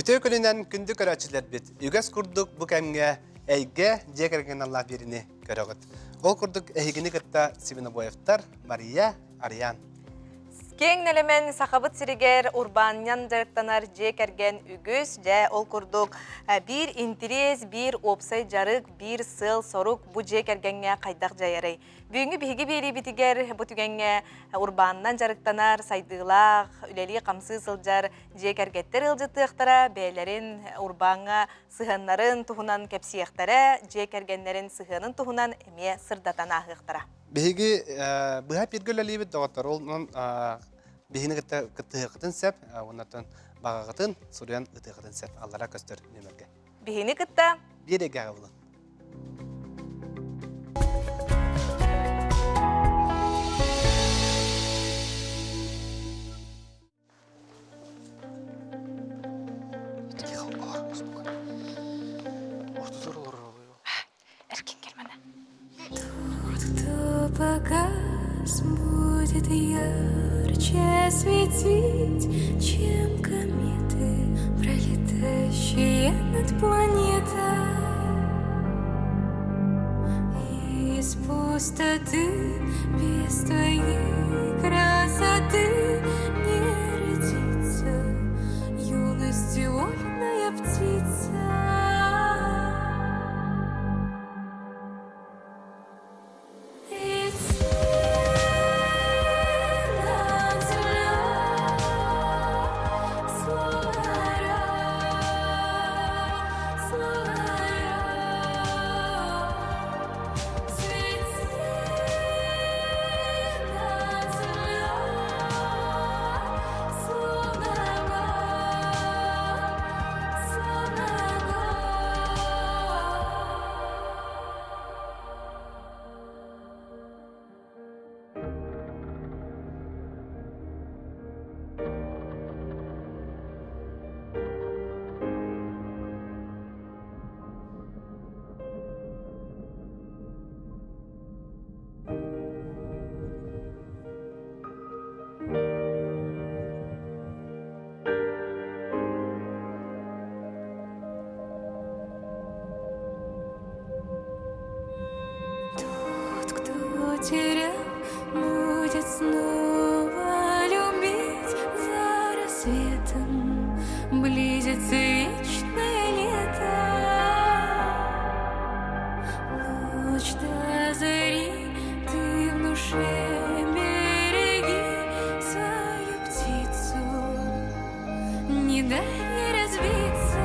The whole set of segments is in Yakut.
Үтүө күнүнэн күндү көрөөччүлэрбит, үгэс курдук бу кэмҥэ эйгэ дьиэ кэргэн аллаах биэриини көрөҕүт. Ол курдук эһигини кытта Свинобоевтар, Мария, Ариан. Киэҥ нэлэмэн Сахабыт сиригэр урбаанньан дьарыктанар дьиэ кэргэн үгүс. Дьэ, ол курдук биир интириэс, биир уопсай дьарык, биир сыал-сорук бу дьиэ кэргэҥҥэ хайдах дьайарый? Бүгүҥҥү биһиги биэриибитигэр бу түгэҥҥэ урбаанынан дьарыктанар, сайдыылаах, үлэлии-хамсыы сылдьар дьиэ кэргэттэр ыалдьыттыахтара, бэйэлэрин урбааҥҥа сыһыаннарын туһунан кэпсиэхтэрэ, дьиэ кэргэннэрин сыһыанын туһунан эмиэ сырдатан ааһыахтара. Биһиги быһа пиргэ үлэлиибит доҕоттор. Ол биһини кытта кыттыһыаххытын сөп, уоннаттан баҕаҕытын суруйан ытыаххытын сөп аллара көстөр нүөмэргэ. Биһини кытта биир эйгэҕэ булun. Эркин кэлмэнэ. Тот, кто погас, будет ярче светить, чем кометы, пролетающие над планетой. Из пустоты, без твоей красоты не родится юности вольная птица. Тот, кто терял, будет снова любить за рассветом. Близится вечное лето. Ночь до зари ты в душе береги свою птицу, не дай ей разбиться.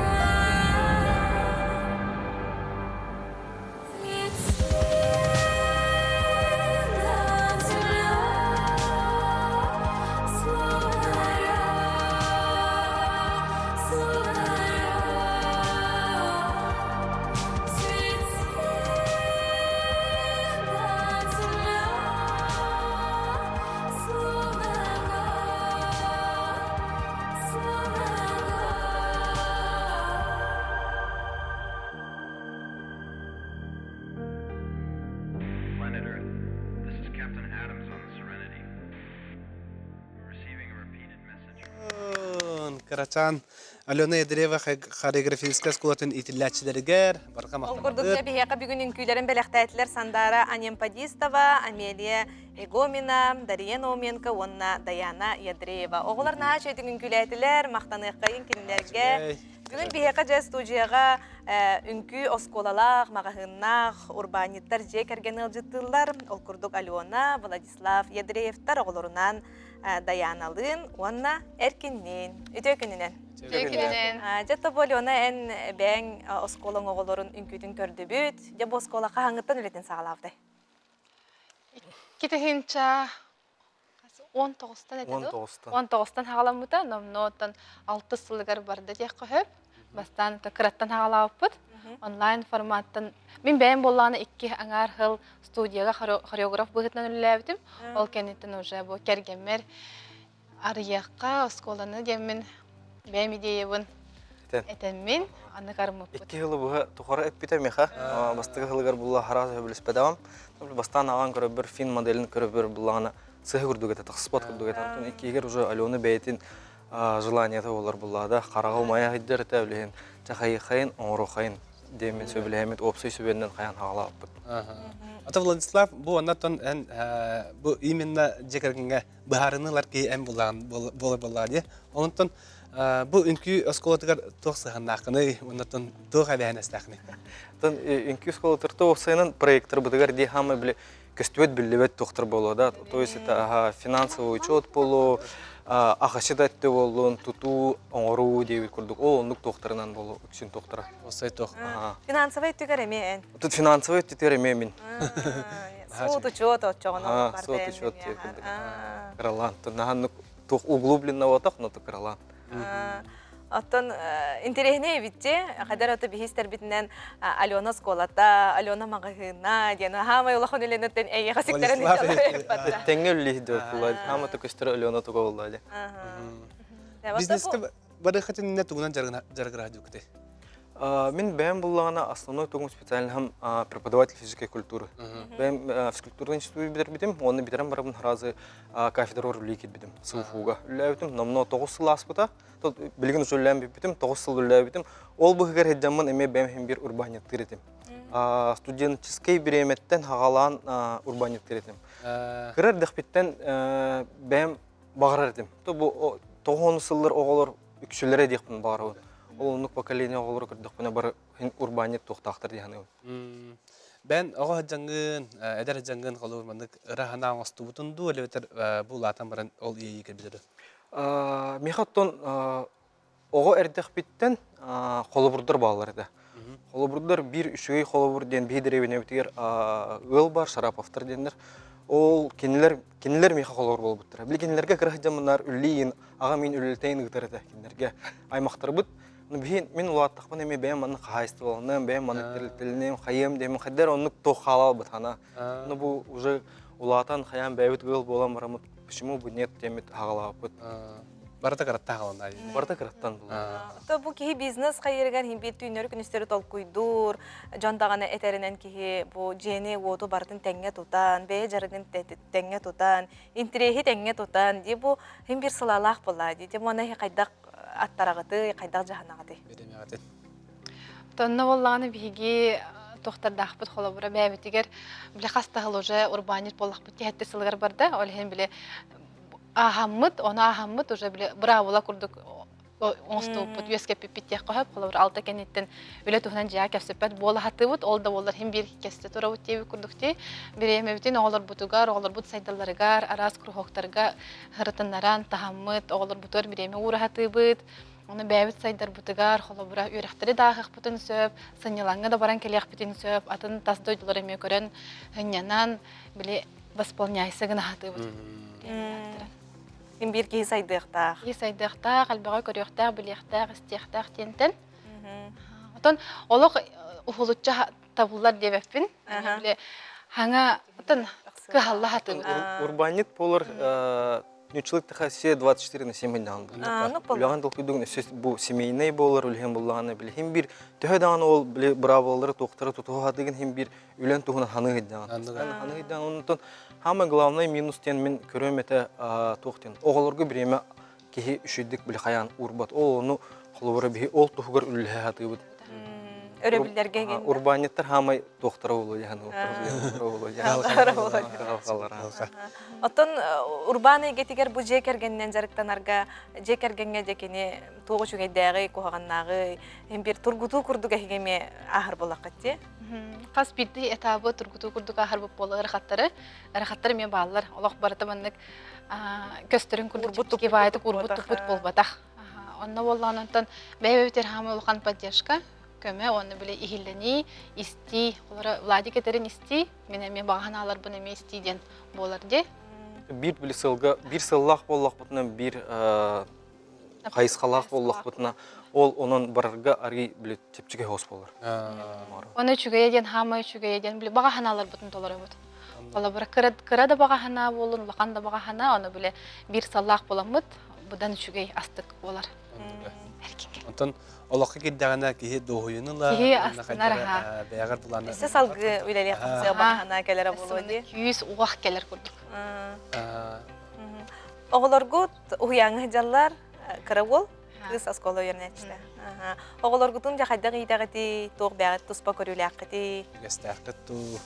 Planet Earth. This is Captain Adams on the Serenity. We're receiving a repeated message. Кырачаан Алена Ядреева хореографическай оскуолатын иитиллээччилэригэр барҕа Ол курдук махтанабыт. биһиэхэ бүгүн үҥкүүлэрин бэлэхтээтилэр Сандара Анемподистова, Амелия Егомина, Дария Науменко уонна Даяна Ядреева. Оҕолор наһаа үчүгэйдик үҥкүүлээтилэр, махтаныаххайын кинилэргэ. Бүгүн биһиэхэ дьэ студияҕа үҥкүү оскуолалаах, маҕаһыыннаах урбаанньыттар дьиэ кэргэн ыалдьыттыыллар. Ол курдук Алена, Владислав Ядреевтар оҕолорунаан Даяналыын уонна Эркинниин. Үтүө күнүнэн. Үтүө күнүнэн. Дьэ тобу Алена эн бэйэҥ оскуолаҥ оҕолорун үҥкүүтүн көрдүбүт. Дьэ бу оскуола хаһааҥҥыттан үлэтин саҕалаабытай? 2 19-тан этэ дуо? 19-тан хаҕаламмыта, номнуо оттон алтыс сылыгар барда диэххэ сөп. Бастаан кыраттан хаҕалаабыппыт. Онлайн форматтан мин бэйэм буоллаҕына икки аҥаар сыл студияга хореограф быһыытынан үлэлээбитим. Ол кэнниттэн уже бу кэргэммэр арыйыахха оскуоланы диэммин бэйэм идеябын этэммин аны кармыппыт. Икки сылы быһа тухары эппитэ миэхэ. Бастакы сылыгар булла хараас сөбүлэспэтэҕим. Бастаан аҕаан көрөбөр фин моделин көрөбөр буллаҕына сыһы курдук этэ, тахсыспат курдук этэ. Онтон иккиһигэр уже Алена бэйэтин желаниета буолар буллаада. Хараҕа умайа сылдьар этэ, билиһин чахайыхайын, оҥоруохайын диэммин сөбүлэһэммит уопсай сүбэннэн хайан хаалааппыт. Ата Владислав, бу оннаттан эн бу именно дьиэ кэргэҥҥэ быһаарыныылар киһи эн булаан буолар буоллаҕа дии. Онтон бу үҥкүү оскуолатыгар туох сыһыаннааххыный, оннаттан туох эбээһинэстээххиний? Оттон үҥкүү оскуолатыгар туох уопсайынан проекторбытыгар дии хаамай били көстүбэт биллибэт туохтар буолуо да то есть это финансовый учет буолуо ахачы да өттө буоллун тутуу оҥоруу диэбит курдук ол оннук туохтарынан буолуо үксүн туохтара Осой туох Финансовый өттүгэр эмиэ эн. Тут финансовый өттүгэр эмиэ мин. Суут учет оччоҕуна Суут учет кыралаан. Наһаннык туох углубленного но кыралаан. Оттон интэриэһинэй эбитчи, хайдар ото биһи истэрбитинэн Алена оскуолата, Алена маҕаһыына диэн хаамай улахан үлэнеттен эйиэхэ сиктэрэн Тэҥҥэ үллиһдэ буолла. Хаама көстөр Алена туга буолла. Бизнеске барыхатын тугунан жарыгыра дьукты. Мин бэйэм буллаҕына основной тугум специальным преподаватель физической культуры. Бэйэм физкультурный институт бүтэрбитим, уонна бүтэрэн барабын сразу кафедра үлэлии киирбитим СУФУга үлэлээбитим номнуо 9 сыл ааспыта. Билигин уже үлэлээн бүппүтүм, 9 сыл үлэлээбитим. Ол быһыгар сылдьаммын эмиэ бэйэм иһин биир урбаанньыттыыр этим. Студенческий бириэмэттэн хаҕалаан урбаанньыттыыр этим. Кыра эрдэхпиттэн бэйэм баҕарар этим. То бу тоҕус сыллар оҕолор үксүлэрэ диэхпин баҕарабын. Ол оннук поколение оҕолору көрдөхпүнэ бары урбаанньыт туохтаахтар дии саныыбын. Бэн оҕо сылдьаҥҥын, эдэр сылдьаҥҥын холобур маннык ыра санаа оҥостубутун дуу, эбэтэр бу улаатан баран ол иэйии кэлбитэ дуу? Миэхэ оттон оҕо эрдэхпиттэн холобурдар бааллар этэ. Холобурдар биир үчүгэй холобур диэн биһи дэриэбинэбитигэр ыал бар Шараповтар диэннэр. Ол кинилэр кинилэр миэхэ холобур буолбуттара. Били кинилэргэ кыра сылдьаммыннар үллиин, аҕам мин үлэлтэйин ыытар этэ кинилэргэ. Аймахтарбыт биһи мин улааттахпын эмиэ бэйэм маннык хаһаайыстыбаланыам, бэйэм маннык тэрилтэлэниэм, хайыам диэмин хайдар оннук туох хаалаалбыт хана. Ну бу уже улаатан хайаан бэйэбит ыал буолан бараммыт почему бы нет диэммит хаҕалаабыппыт. Барыта кыраттан хааланна. Барыта кыраттан буолла. То бу киһи бизнес хайырыгар хин биир түүннэри күнүстэри толкуйдуур, дьон даҕаны этэринэн киһи бу дьиэни уоту барытын тэҥҥэ тутан, бэйэ дьарыгын тэҥҥэ тутан, интириэһи тэҥҥэ тутан, дии бу хин биир сылаалаах буолла дии. Дьэ муна хайдах аттараҕытый, хайдах дьаһанаҕытый? Биримэҕитин. Тонно буоллаҕына биһиги туохтардаахпыт холобура бэйэбитигэр били хас да сыл уже урбаанньыт буоллахпыт тиһэтти сылыгар барда. Ол иһин били ааһаммыт, ону ааһаммыт уже били быраабыла курдук оҥостубуппут, үөскэппиппит диэххэ сөп. Холобура алта кэнниттэн үлэ туһунан дьиэҕэ кэпсэппэт буола сатыыбыт. Ол да буоллар иһин биир кэстэ турабыт диэбит курдук дии. Бириэмэбитин оҕолорбутугар, оҕолорбут сайдалларыгар, араас круһоктарга ырытыннаран, таһаммыт, оҕолорбутугар бириэмэ уура сатыыбыт. Ону бэйэбит сайдарбытыгар, холобура, үөрэхтэри да ааһыахпытын сөп, сынньалаҥҥа да баран кэлиэхпитин сөп, атын тас дойдулары эмиэ көрөн, сынньанан, били восполняйся гына сатыыбыт. Ким биир киһи сайдыахтаах. Киһи сайдыахтаах, элбэҕи көрүөхтээх, билиэхтээх, истиэхтээх диэнтэн. Отон олох уһулуччу табыллар диэбэппин. Били хаҥа отон кыһалла сатыыбыт. Урбаанньыт буолар ньуччалык таха все 24 на 7 даҕаны буолар. Үлэҕин толкуйдугун өссө бу семейнэй буолар үлэһин буллаҕына били хим биир төһө даҕаны ол били быраабылалары туохтары тутуһа сатыгын хим биир үлэн туһунан ханыы сылдьаҕын. Ханыы сылдьаҕын онтон самый главный минус диэн мин көрүөм этэ туох диэн оҕолорго бириэмэ киһи үчүгдүк били хайаан уурбат ол ону холобура биһи ол туһугар үлэлэһэ сатыыбыт. Өрөбүллэргэ Урбаанньыттар хаамай туохтара буолуо дьаһан Оттон урбаан эйгэтигэр бу дьиэ кэргэнинэн дьарыктанарга дьиэ кэргэҥҥэ дьэ кини туох үчүгэйдээҕий, куһаҕаннааҕый, биир тургутуу курдук эһиги эмиэ ааһар буоллаххыт дии? Хас биирдии этабы тургутуу курдук ааһарбыт буолла ырахаттары. Ырахаттар эмиэ бааллар. Олох барыта маннык көстөрүн курдук чэпчэки баайытык урбут-туппут буолбатах. Онно буоллаҕына онтон бэйэбитигэр хаамай улахан поддержка, көмө уонна били иһиллэнии, истии, олоро Владик этэрин истии, мин эмиэ баҕа санааларбын эмиэ истии диэн буолар дии. Биир били сылга, биир сыллаах буоллахпытына, биир хайысхалаах буоллахпытына, ол онон барарга арый били чэпчэки соҕус буолар. Оны үчүгэйэ диэн хаамай үчүгэйэ диэн били баҕа санааларбытын толоробут. Холобура кыра, кыра да баҕа санаа буоллун, улахан да баҕа санаа, ону били биир саллаах буоламмыт, быдан үчүгэй астык буолар. Онтон олоххо киирдэҕинэ киһи дуоһуйуну ылар, Киһи астынар аһа. бэйэҕэр булааны. Өссө салгыы үлэлиэх баҕа санаа кэлэрэ буолуо дии. Күүс уох кэлэр курдук. Оҕолоргут уһуйааҥҥа сылдьаллар. кыра уол, кыыс оскуола үөрэнээччитэ. Оҕолоргутун дьэ хайдах иитэҕитий, туох бэйэҕит туспа көрүүлээххитий? Үгэстээххит дуу?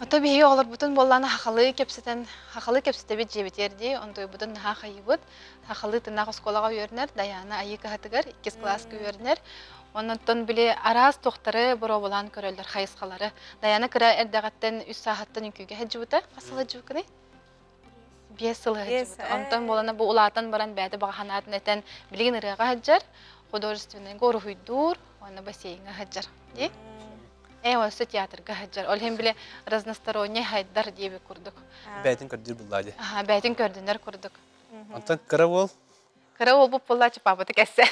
Ото биһиги оҕолорбутун буоллаана хахалыы кэпсэтэн, хахалыы кэпсэтэбит дьиэбитигэр дии, онтуйбутун наһаа хайыыбыт. Хахалыы тынаах оскуолаҕа үөрэнэр, Дайаана Айыы кыһатыгар иккис кылааска үөрэнэр. Оннуттан били араас туохтары боруобалаан көрөллөр хайысхалары. Дайаана кыра эрдэҕиттэн үс сааһыттан үҥкүүгэ сылдьыбыта. Хас сыл сылдьыбыккыный? 5 сыл сылдьыбыта. Онтон буолана бу улаатан баран бэйэтэ баҕа санаатын этэн билигин ырыаҕа сылдьар, художественныйга уруһуйдуур уонна бассейҥҥа сылдьар. Дии? Ээ, өссө театрга сылдьар. Ол иһин били разносторонний хайдар диэбит курдук. Бэйэтин көрдүүр буллаа дии. Аха, бэйэтин көрдүнэр курдук. Онтон кыра уол Кыра уолбут буоллааччы папата кэссе.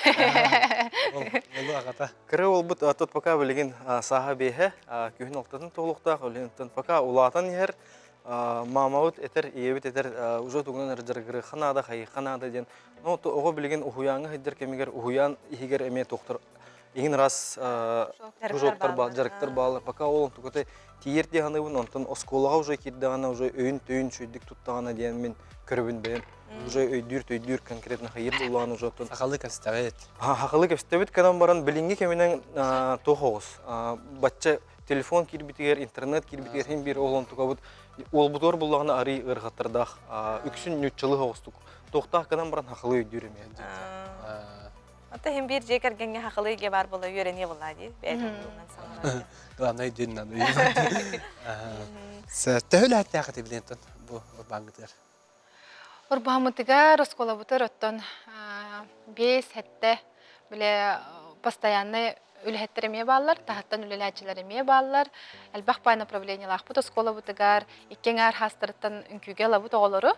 Уолу аҕата. Кыра уолбут тут пока билигин сааһа биэһэ, күһүн алтатын туолуохтаах, олиһинтэн пока улаатан иһэр. Маамабыт этэр, ийэбит этэр, уже тугунан эрэ дьарыгырыахха наада, хайыахха наада диэн. Но оҕо билигин уһуйааҥҥа сылдьар кэмигэр уһуйаан иһигэр эмиэ туохтар иһин раз кружоктар дьарыктар бааллар. Пока ол онтуката тиийэр дии саныыбын, онтон оскуолаҕа уже киирдэҕинэ уже өйүн-төйүн үчүгэйдик туттаҕына диэн мин көрөбүн бэйэм. Уже өйдүүр-төйдүүр конкретно хайыр буллаҕын уже оттон. Сахалыы кэпсэтэбит. Сахалыы кэпсэтэбит гынан баран билиҥҥи кэминэн туох оҕус. Бачча телефон киирбитигэр, интернет киирбитигэр хин биир ол онтукабыт уолбутугар буллаҕына арый ыарахаттардаах үксүн ньуччалыы оҕустук. Туохтаах гынан баран сахалыы өйдүүр эмиэ. Ата хин биир дьиэ кэргэҥҥэ хахалыы эйгэ баар буола үөрэниэ буоллаа дии. Бэйэтин тылынан саҥарар. Главное өйдүүн Төһө үлэһиттээх этэ билиэнтэн бу урбааҥҥытыгар? Урбааммытыгар, оскуолабытыгар оттон 5-7 бile постоянный үлэһиттэр эмиэ бааллар, таһыттан үлэлээччилэр эмиэ бааллар. Элбэх пай направлениелаахпыт оскуолабытыгар икки эҥээр хаастарыттан үҥкүүгэ ылабыт оҕолору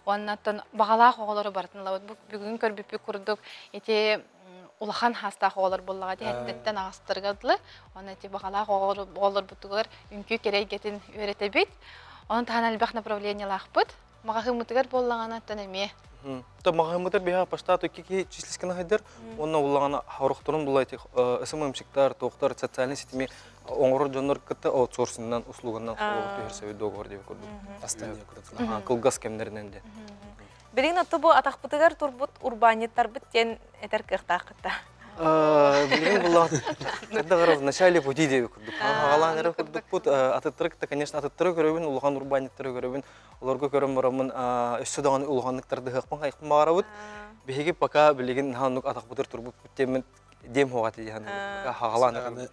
уонна оттон баҕалаах оҕолору барытын ылабыт. Бу бүгүн көрбүппүт курдук ити улахан хаастаах оҕолор буоллаҕа ити эттэттэн аҕастарыгар дылы. Уонна ити баҕалаах оҕолорбутугар үҥкүү кэрэ эйгэтин үөрэтэбит. Онон таһынан элбэх направлениелаахпыт. Маҕаһыыммытыгар буоллаҕына оттон эмиэ. То маҕаһыыммытыгар биһиэхэ поштаат икки киһи числисканы хайдар уонна уллаҕына хорохторун була этих СММщиктар, туохтар социальный ситими оҥорор дьоннор кытта аутсорсинынан услуганан олоҕу түһэрсэбит договор диэбит курдук. Астан курдук. Кылгас кэмнэринэн де. Билигин отто бу атахпытыгар турбут урбаанньыттарбыт диэн этэр кыахтааххыт Билигин буллаҕын хайдах в начале пути диэбит курдук. Хаҕалаан эрэ курдукпут. Атыттары кытта, конечно, атыттары көрөбүн, улахан урбаанньыттары көрөбүн. Олорго көрөн бараммын өссө даҕаны улаханнык тардыһыахпын хайыхпын баҕарабыт. Биһиги пока билигин наһаа оннук атахпытыгар турбуппут диэммин диэм хуоҕа этэ диэн хаҕалаан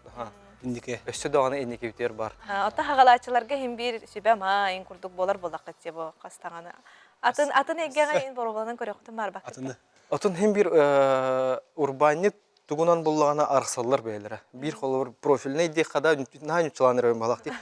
Инники. Өссө даҕаны инникибитигэр бар. Ота хаҕалааччыларга иһин биир сүбэ-ама ин курдук буолар буоллаххыт бу хастаҕаны. Атын атын эйгэҕэ ин боруобаланан көрүөххүтүн баарбаккыт. Атыны. Отун хин бир урбаанньыт тугунан буллаҕына арахсаллар бэйэлэрэ. Биир холобур профильнай диэххэ да наһаа ньуччалаан эрэ балах дии.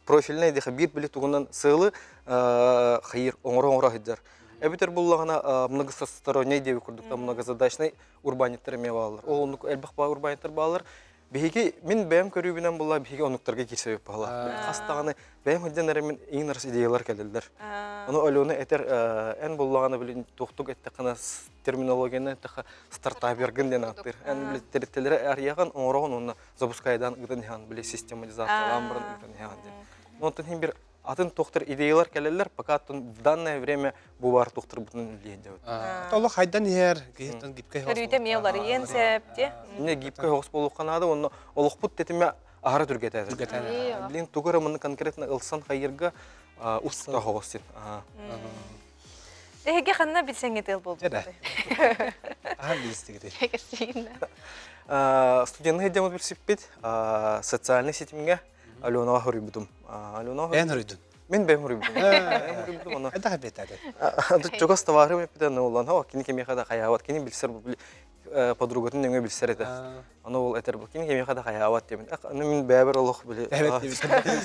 Профильнай диэххэ биир били тугунан сыалы хайыр оҥоро-оҥоро сылдьар. Эбэтэр буллаҕына многосторонний диэби курдук многозадачный урбаанньыттар эмиэ бааллар. Ол оннук элбэх урбаанньыттар бааллар. Биһиги мин бэйэм көрүүбүнэн буолла биһиги оннуктарга киирсэбит баһыла. Хас даҕаны бэйэм сылдьан эрэ мин иҥин арас идеялар кэлэллэр. Ону Алена этэр эн буллаҕына билин туохтук эттэххинэ терминологияны эттэххэ стартапергын диэн ааттыыр. Эн били тэрилтэлэри арыйаҕын, оҥороҕун уонна запускайдаан ыытан иһэҕин, били систематизациялаан баран ыытан иһэҕин диэн. Онтон иһин бир атын туохтар идеялар кэлэллэр, пока в данное время бу баар туохтарбытын үллэһин дьабыт. Олох хайдан иһэр, киһиттэн гибкэй Көрүүтэ эмиэ уларыйыан сөп дии. Инне гибкэй хоҕус буолуохха наада, онно олохпут тэтимэ аһара түргэтэ. Түргэтэ. Блин, тугу эрэ маны конкретно ылсан хайырга уста хоҕус син. Эһиги ханна билсэҥҥит ыал буолбут? Ахан билистигит. Студенты дьаммыт билсиппит социальный ситимҥэ Аленаҕа хоруйбутум. Аленаҕа Эн хоруйдун. Мин бэйэм хоруйбутум. Бэйэм хоруйбутум ону. Хайдах эппиэттээтэ? Чугас табаарым эппитэ улан о кини кимиэхэ да хайаабат кини билсэр подругатын нөҥүө билсэр этэ. Ону ол этэр бу кини кимиэхэ да хайаабат диэбин. Аны мин бэйэбэр олох били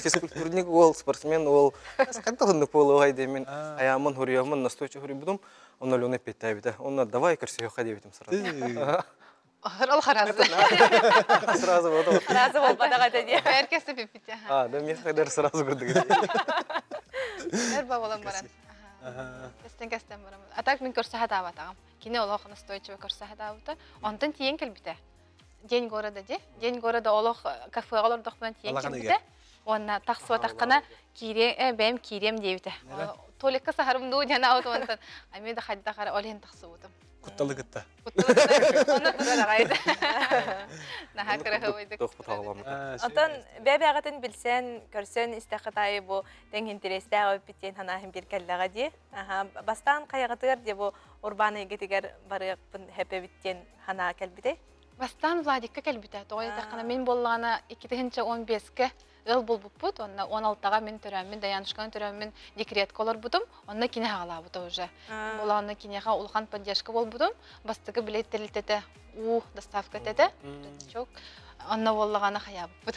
физкультурник уол, спортсмен уол хайдах оннук буолуоҕай диэмин айааммын хоруйаммын настойчиво хоруйбутум. Онно Алена эппиэттээбитэ. Онно давай көрсүһүөххэ диэбитим сразу. Ол харазы. Сразу вот. Сразу буолбатах этэ дии. Эркесте пиппите. А, да миэхэ дэр сразу курдук. Эр бабалан баран. Кэстен кэстен баран. А так мин көрсө хатаабатаҕым. Кини олох настойчиво көрсө хатаабыта. Онтон тиийэн кэлбитэ. День города ди. День города олох кафеҕа олордохпуна тиийэн кэлбитэ. Уонна тахсыбатаххына киириэ, бэйэм киириэм диэбитэ. Туалекка саһарым дуу диэн аут онтон ами да хайдах ара ол иһин тахсыбытым. Кутталы кытта. Онно турар аҕай. Наһаа кыраһыбайдык. Отон бэйэ-бэйэҕитин билсэн, көрсөн истэххит аайы бу тэҥ интэриэстээх эбиппит диэн санааһын биир кэллэҕэ дии. Бастаан хайаҕытыгар дии бу урбаан эйгэтигэр барыахпын сөп эбит диэн санаа кэлбитэй? Бастаан Владикка кэлбитэ. Тоҕо диэтэххинэ мин буоллаҕына 2015-кэ ыал буолбуппут. Онно 16-ҕа мин төрөөммүн, Даянушканы төрөөммүн декретка олорбутум. Онно кини хаалаабыта уже. Була онно киниэхэ улахан поддержка буолбутум. Бастакы билет тэрилтэтэ уу доставка этэ. Онно буоллаҕына хайаабыппыт.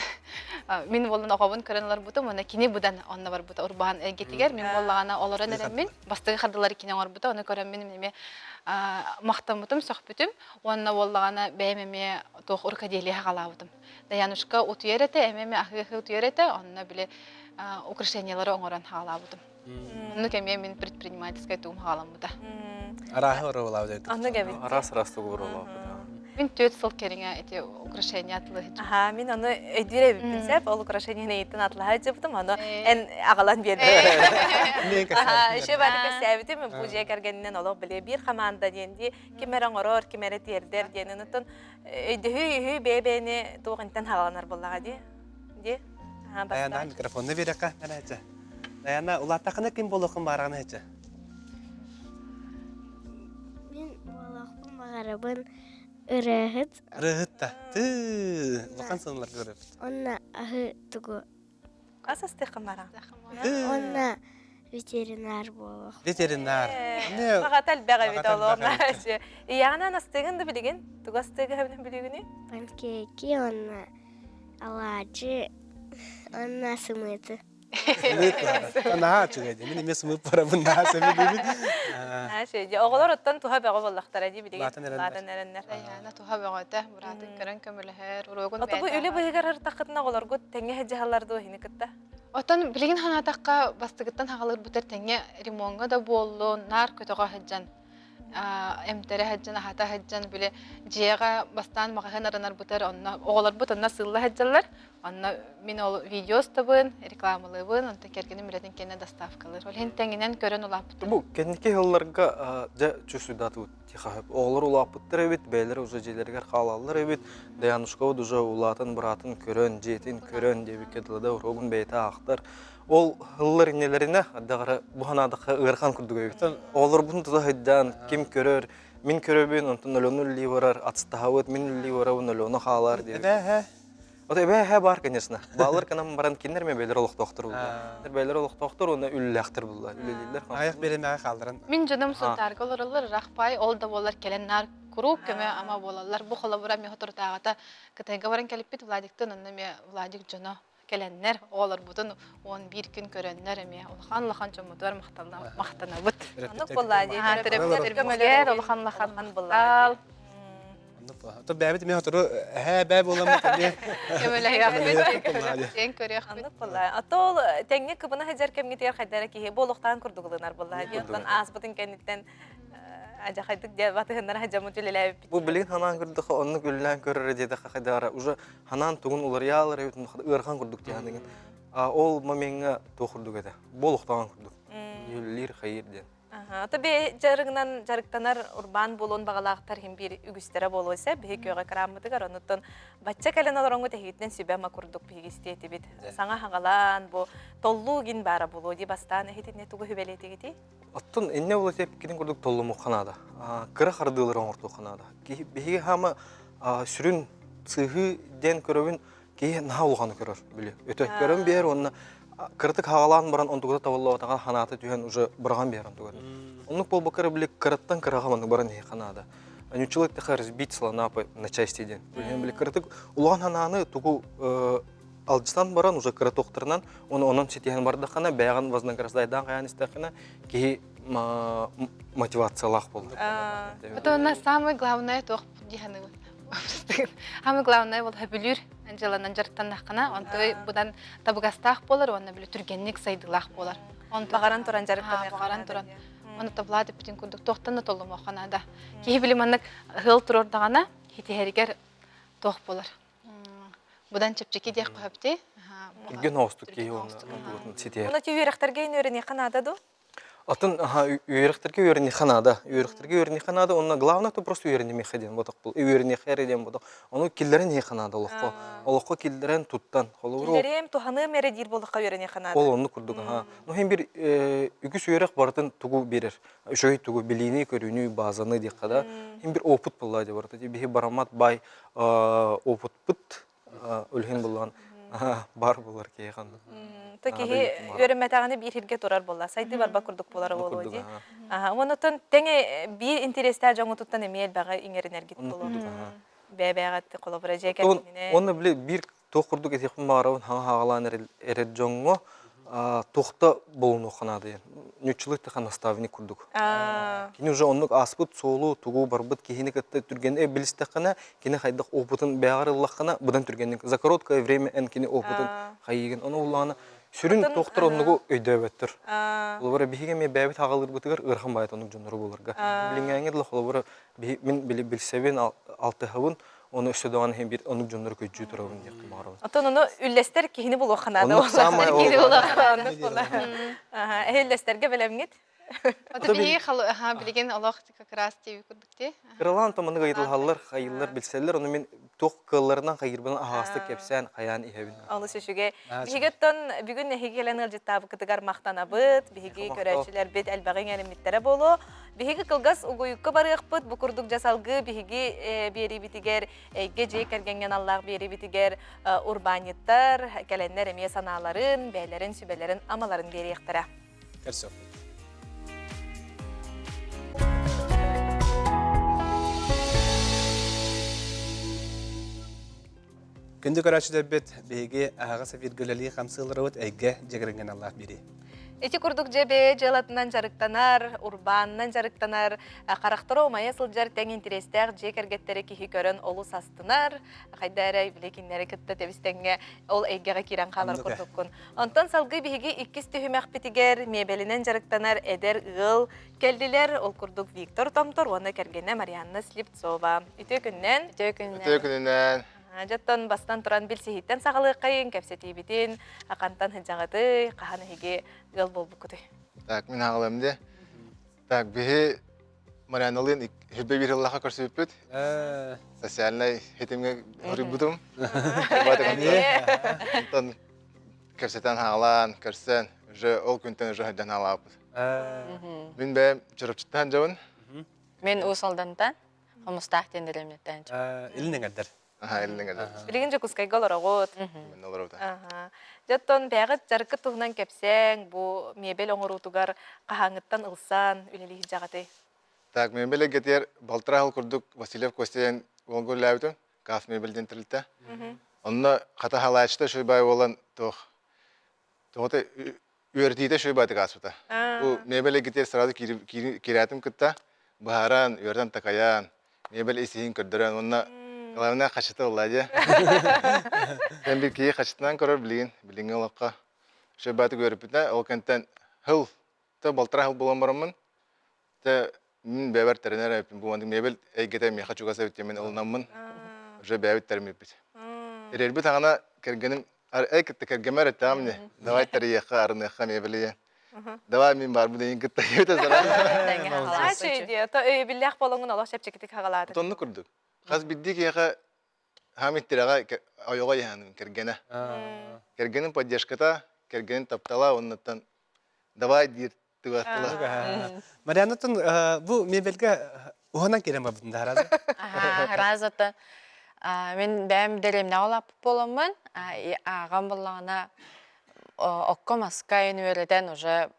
Мин буолан оҕобун көрөн олорбутум, онно кини быдан онно барбыта урбаан эйгэтигэр. Мин буоллаҕына олорон эрэммин, бастакы хардылары кини оҥорбута, ону көрөммүн эмиэ махтаммытым, сөхпүтүм. Уонна буоллаҕына бэйэм эмиэ туох рукоделие хаалаабытым. Даянушка утуйар этэ, эмиэ эмиэ аһыы-аһыы утуйар этэ, онно били украшениелары оҥорон хаалаабытым. Оннук эмиэ мин предпринимательскай туум хаҕаламмыта. Арааһы оруолаабыт. Оннук эбит. Араас араас тугу оруолаабыт. Мин түөрт сыл кэриҥэ ити украшение атылыһы. Аха, мин ону өйдүүр эбиппин сөп. Ол украшениены эйиттэн атылаһа дьыбытым, ону эн аҕалан биэрдим. Аха, еще бары кэпсээбитим, бу дьиэ кэргэнинэн олох били биир команда диэн дии, ким эрэ оҥорор, ким эрэ тиэрдэр диэн. Онтон өйдөһүү үһүү бэйэ-бэйэни туох интэн хааланар буоллаҕа дии. Дии. Даяна микрофонна биэрэххэ нэрээчэ. Даяна улааттаххына ким буолуоххун баарҕана һэчэ? Мин буолуохпун баҕарабын ырыаһыт. Ырыаһыт да. Тыы, улахан сыналар көрөбүт. Онно аһы тугу Ас астыаххын баарҕа. Онно ветеринар буолуох. Ветеринар. Аҕата элбэх эбит олох. Ийэҕинэн астыгын да билигин? Тугу астыгы билигини? Панкейки уонна алаадьы уонна сымыыты. Сымыыт баара. Наһаа үчүгэй дии. Мин эмиэ сымыыт барабын наһаа сөбүлүүбүн. Наһаа үчүгэй дии. Оҕолор оттон туһа бөҕө буоллахтара дии билигин. Улаатан эрэннэр. Улаатан эрэннэр. Дайаана туһа бөҕөтө. Быраатын көрөн көмөлөһөр. Уруогун Ото бу бэйэтэ үлэ быһыгар ыртаххытына оҕолоргут тэҥҥэ сылдьыһаллар дуо иһини кытта? Оттон билигин санаатахха, бастакыттан хаҕалыырбытар тэҥҥэ ремоҥҥа да буоллун, наар көтөҕө сылдьан, эмтэрэ сылдьан, аһата сылдьан, били дьиэҕэ бастаан маҕаһыын арынарбытар, онно оҕолорбут онно сыылла сылдьаллар. Онно мин ол видео устабын, рекламалыыбын, онтон кэргэним үлэтин кэннэ доставкалыыр. Ол иһин тэҥинэн көрөн улааппытым. Бу кэнники сылларга дьэ чувствуйдаатыбыт тихо Оҕолор улааппыттар эбит, бэйэлэрэ уже дьиэлэригэр хаалаллар эбит. Даянушкабыт уже улаатан быраатын көрөн, дьиэтин көрөн диэбиккэ дылы да уруогун бэйэтэ аахтар. Ол ыллар иннэлэринэ ардагара бу ханаадахха ыарахан курдук эбит. Оҕолорбун тута сылдьан ким көрөр, мин көрөбүн, онтон Өлөөнү үллии барар, ацтаһабыт, мин үллии барабын, Өлөөнө хаалар диэбит. Ото эбээ баар, конечно. Баалар канам баран кинилэр эмэ бэйэлэр олохтоохтор булла. Бэйэлэр олохтоохтор уонна үлэлээхтэр булла. Үлэлииллэр. Аҕыйах бириэмэҕэ хаалларан. Мин дьонум Сунтаарга олороллор, ыраах ол да буоллар кэлэн наар куруук көмө ама буолаллар. Бу холобура эмиэ соторутааҕыта Кытайга баран кэлиппит Владиктан онно эмиэ Владик дьоно кэлэннэр, оҕолорбутун 11 күн көрөннөр эмиэ улахан-улахан дьоммутугар махтанабыт. Оннук буоллаа дии. Төрөппүттэрбитигэр улахан-улахан махтал. То бэйэбит эмиэ сотору эһээ бээ буоламмыт эмиэ көмөлөһүөхпүт, киэҥ көрүөхпүт. Оннук буолла. А то ол тэҥҥэ кыбына сылдьар кэмҥитигэр хайдара киһи буолуохтаан курдук ылынар буолла. Оттон ааспытын кэнниттэн адьахайдык дьэ батыһыннара сылдьаммыт үлэлээбиппит. Бу билигин ханаан көрдөххө оннук үлэлээн көрөр диэтэххэ хайдара уже ханаан тугун уларыйаалар эбит ыарахан курдук диэханыгын. А ол момеҥҥа туох курдук этэ? Буолуохтаан курдук. Үлэлиир хайыр диэн. Ото би дьарыгынан дьарыктанар урбаан буолуон баҕалаахтар иһин биир үгүстэрэ буолуо сөп. Биһи күөҕэ кырааммытыгар онуттан бачча кэлэн олороҥҥут эһигитинэн сүбэ-ама курдук биһиги истиэтибит. Саҥа хаҕалаан бу толлуу гин баара буолуо дии бастаан эһитинне тугу сүбэлиэтигитий? Оттон инне була тепкитин курдук толлумуохха наада. Кыра хардыылары оҥортуохха наада. Биһиги хаама сүрүн сыыһыы диэн көрөбүн киһи наһаа улаханы көрөр били өтө көрөн биэр уонна кыратык хаҕалаан баран онтугута табыллыбатаҕа ханаата түһэн уже быраҕан биэр онтугар оннук буолбакка били кыраттан кыраҕа маннык баран иһиэххэ наада ньуччулар тэхэ разбить слона на части диэн били кыратык улахан ханааны тугу алдьатан баран уже кыра туохтарынан оны онон ситиһэн бардаххына бэйэҕин вознаграждайдаан хайаан истэххинэ киһи мотивациялаах буолар. Это у нас самое главное туох дии саныыбын. Самое главное ол сөбүлүүр дьыаланан дьарыктаннаххына, онто будан табыгастаах буолар уонна били түргэнник сайдыылаах буолар. Онто баҕаран туран дьарыктаныахха баҕаран туран. Оны Влад эппитин курдук туохтан да толлумуохха наада. Киһи били маннык ыһыл туруордаҕына, хитиһэригэр туох буолар. Будан чэпчэки диэх көһөпти. Түргэн оҕустук киһи уонна ситиһэр. Оны үөрэхтэргэ үөрэниэххэ наада дуу? Атын үөрэхтэргэ үөрэниэххэ наада. Үөрэхтэргэ үөрэниэххэ наада. Онно главное то просто үөрэнимиэхэ диэн ботох был. Үөрэниэхэ эрэ диэн ботох. Ону киллэрэн иһиэхэ наада олоххо. Олоххо киллэрэн туттан. Холобур Киллэриэм, туһаныам эрэ диир буоллахха үөрэниэххэ наада. Ол оннук курдук аха. Ну хин бир үгүс үөрэх барытын тугу берер. Үчүгэй тугу билиини, көрүүнү, базаны диэххэ да. Хин бир опыт буолла дии барыта. Биһи бараммат бай опытпыт үлүһүн буллаан баар буолар киһи ханна. То киһи үөрэммэтэҕинэ биир сиргэ турар буолла. Сайдыы барба курдук буолара буолуо дии. Онотон тэҥэ биир интэриэстээх дьоҥҥутуттан эмиэ элбэҕи иҥэринэргит буолуо. Бэйэ-бэйэҕит холобура дьиэ кэргэнинэн. Онно били биир туох курдук этиэхпин баҕарабын хаҥа хаалаан эрэр дьоҥҥо туохта булунуохха наада ньуччулуу эттэххэ наставник курдук. Кини уже оннук ааспыт суолу тугу барбыт киһини кытта түргэнник билистэххинэ кини хайдах опытын бэйэҕэр ыллаххына быдан түргэнник за короткое время эн кини опытын хайыыгын ону уллаҕына сүрүн туохтар оннугу өйдөөбөттөр. Холобура биһиги эмиэ бэйэбит аҕалыырбытыгар ыарахан баайыт оннук дьоннору буларга. Билиҥҥээҥҥи дылы холобура мин билсэбин алтыһабын ону өссө даҕаны иһин биир оннук дьоннору көйдүү турабын диэххэ баҕарабын. Оттон ону үллэстэр киһини булуохха наада. Оннук саамай киһини булуохха оннук буолар. Эһи үллэстэргэ бэлэмҥит? Ото биһиги билигин олох как раз тиби курдук ти. Кыралаан томаны ыйытылһаллар, хайыыллар, билсэллэр, ону мин туох кыалларынан хайыырбынан аһаҕастык кэпсээн, хайаан иһэбин. Олус үчүгэй. Биһиги оттон бүгүн эһиги кэлэн ыалдьыттаабыккытыгар махтанабыт. Биһиги көрөөччүлэрбит элбэҕи иҥэриммиттэрэ буолуо. Биһиги кылгас угуйукка барыахпыт. Бу курдук дьэ салгыы биһиги биэриибитигэр, эйгэ дьиэ кэргэҥҥэ аналлаах биэриибитигэр урбаанньыттар кэлэннэр эмиэ санааларын, бэйэлэрин сүбэлэрин, амаларын биэриэхтэрэ. Көрсүөхпүт. Күндү көрөөччүлэрбит, биһиги аһаҕас эфиргэ үлэлии хамсыыларыбыт эйгэ дьэгириҥҥэн аллаах биэрии. Ити курдук дьэ бэйэ дьыалатынан дьарыктанар, урбаанынан дьарыктанар, харахтара умайа сылдьар тэҥ интэриэстээх дьиэ кэргэттэри киһи көрөн олус астынар. Хайда эрэ били кинилэри кытта тэбис-тэҥҥэ ол эйгэҕэ киирэн хаалар курдуккун. Онтон салгыы биһиги иккис түһүмэхпитигэр миэбэлинэн дьарыктанар эдэр ыал кэллилэр. Ол курдук Виктор Томтор уонна кэргэнэ Марианна Слепцова. Үтүө күнүнэн! Үтүө күнүнэн! Үтүө күнүнэн! Дьоттон бастан туран билсиһииттэн саҕалыаххайын, кэпсэтиибитин, хантан сылдьаҕытый, хаһан эһиги ыал буолбуккутуй? Так, мин аҕалым де. Так, биһи Марианалыын хүббэ биир ыллаха көрсүбүппүт. Социальнай хитимҥэ хоруйбутум. Онтон кэпсэтэн хаалаан, көрсөн, уже ол күнтэн уже сылдьан хаалаабыт. Мин бэйэм Чурапчыттан дьабын. Мен Уус Алдантан. Хомустаах диэн дэриэбинэттэн. Илин эҥэрдэр. Аха, илин эҥэрдэр. Билигин Дьокуускайга олороҕут. Мен олоробут. Аха. Дьоттон бэйэҕит дьарыккыт туһунан кэпсээҥ, бу мебель оҥоруутугар хаһааҥҥыттан ылсан үлэлии сылдьаҕытый? Так, мебель эйгэтигэр балтараа сыл курдук Васильев Костя диэн уолга үлэлээбитим. Каф мебель диэн тэрилтэ. Онно хата халааччыта үчүгэй буолан туох тоҕото үөрэтиитэ үчүгэй баҕайытык ааспыта. Бу мебель эйгэтигэр сразу киирээтим кытта быһааран, үөрэтэн такайан, мебель ис-иһин көрдөрөн уонна главное хачыта ылла дии. Эн бир киһи хачытынан көрөр билигин, билиҥҥи олоххо. Үчүгэй баҕайытык үөрэппитэ, ол кэнтэн хыл, то балтараа хыл буолан бараммын, те мин бэйэбэр тэринэр эбиппин бу маннык мебель эйгэтэ миэхэ чугас эбит диэн ылынаммын уже бэйэбит тэриммиппит. Эрэрбит аҕана кэргэним эй кытта кэргэмэр эттэҕим не давай тэрийиэххэ арыныахха мебели давай мин барбын эйин кытта диэбитэ Саачы идея то өйөбүллээх болоҥун олох чэпчэкитик хагалаатын. Тонну курдук. Хас бирдии киһиэхэ хаам иттирэҕэ ойоҕо иһаным кэргэнэ. Кэргэнин поддержката, кэргэнин таптала оннуттан давай диир Тыгаттыла. Марианнаттан бу мебельгэ уһанан киирэн барбытын да раза. Разата мин бэйэм дэриэбинэҕэ улааппыт буоламмын ааҕан буоллаҕына окко маска үөрэтэн уже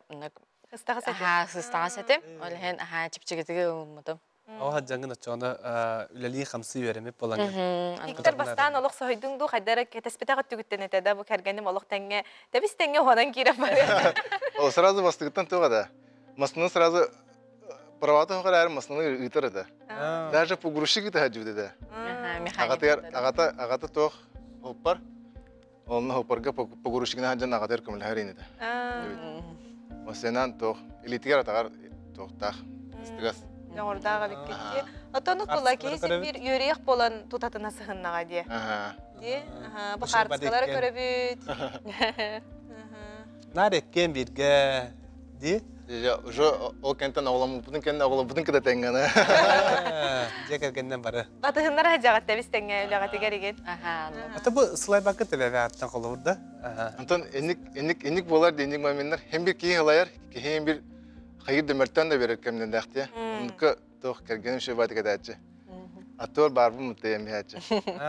сыстаҕас этим. Ол иһин чэпчэкитик ылыммытым. Оҕо дьаҥын оччоҕуна үлэлии-хамсыы үөрэммит буолан Виктор бастаан олох соһуйдуҥ дуу хайда эрэ кэтэспэтэх өттүгүттэн этэ да бу кэргэним олох тэҥҥэ тэбис тэҥҥэ уһанан киирэн барыа. Ол сразу бастыгыттан туох это? Массыына сразу правата суох эрээри массыынаны ыытар этэ. Даже погрузчик ыыта сылдьыбыт этэ. Аҕатыгар аҕата аҕата туох хоппар Онно хоппарга погрузчигынан сылдьан аҕатыгар көмөлөһөр ини этэ. Массыынан туох илиитигэр атаҕар туохтаах ыстыгас. Дьоҕурдаах эбиккит Оттон кула киһи син биир үөрүйэх буолан тутатына сыһыннаҕа дии. Дии. Бу хаартыскалары көрөбүт. Наар эккиэн бииргэ дии. Уже ол кэнтэн оҕоломмуппутун кэннэ оҕолорбутун кытта тэҥҥэ Дьиэ кэргэннэн бары. Батыһыннар сылдьаҕыт тэбис тэҥҥэ үлэҕитигэр игин. Ата бу сылайбакка тэбэбэ холобур да. Онтон инник инник инник буолар да инник моменнар хем бир киһи ылайар, киһи хем бир хайыр да мөлтөн да берер кэмнэрдээхтиэ. Оннукка туох кэргэним шөбааты кэтээччи. Аттуар баарбын муттайан биһээччи.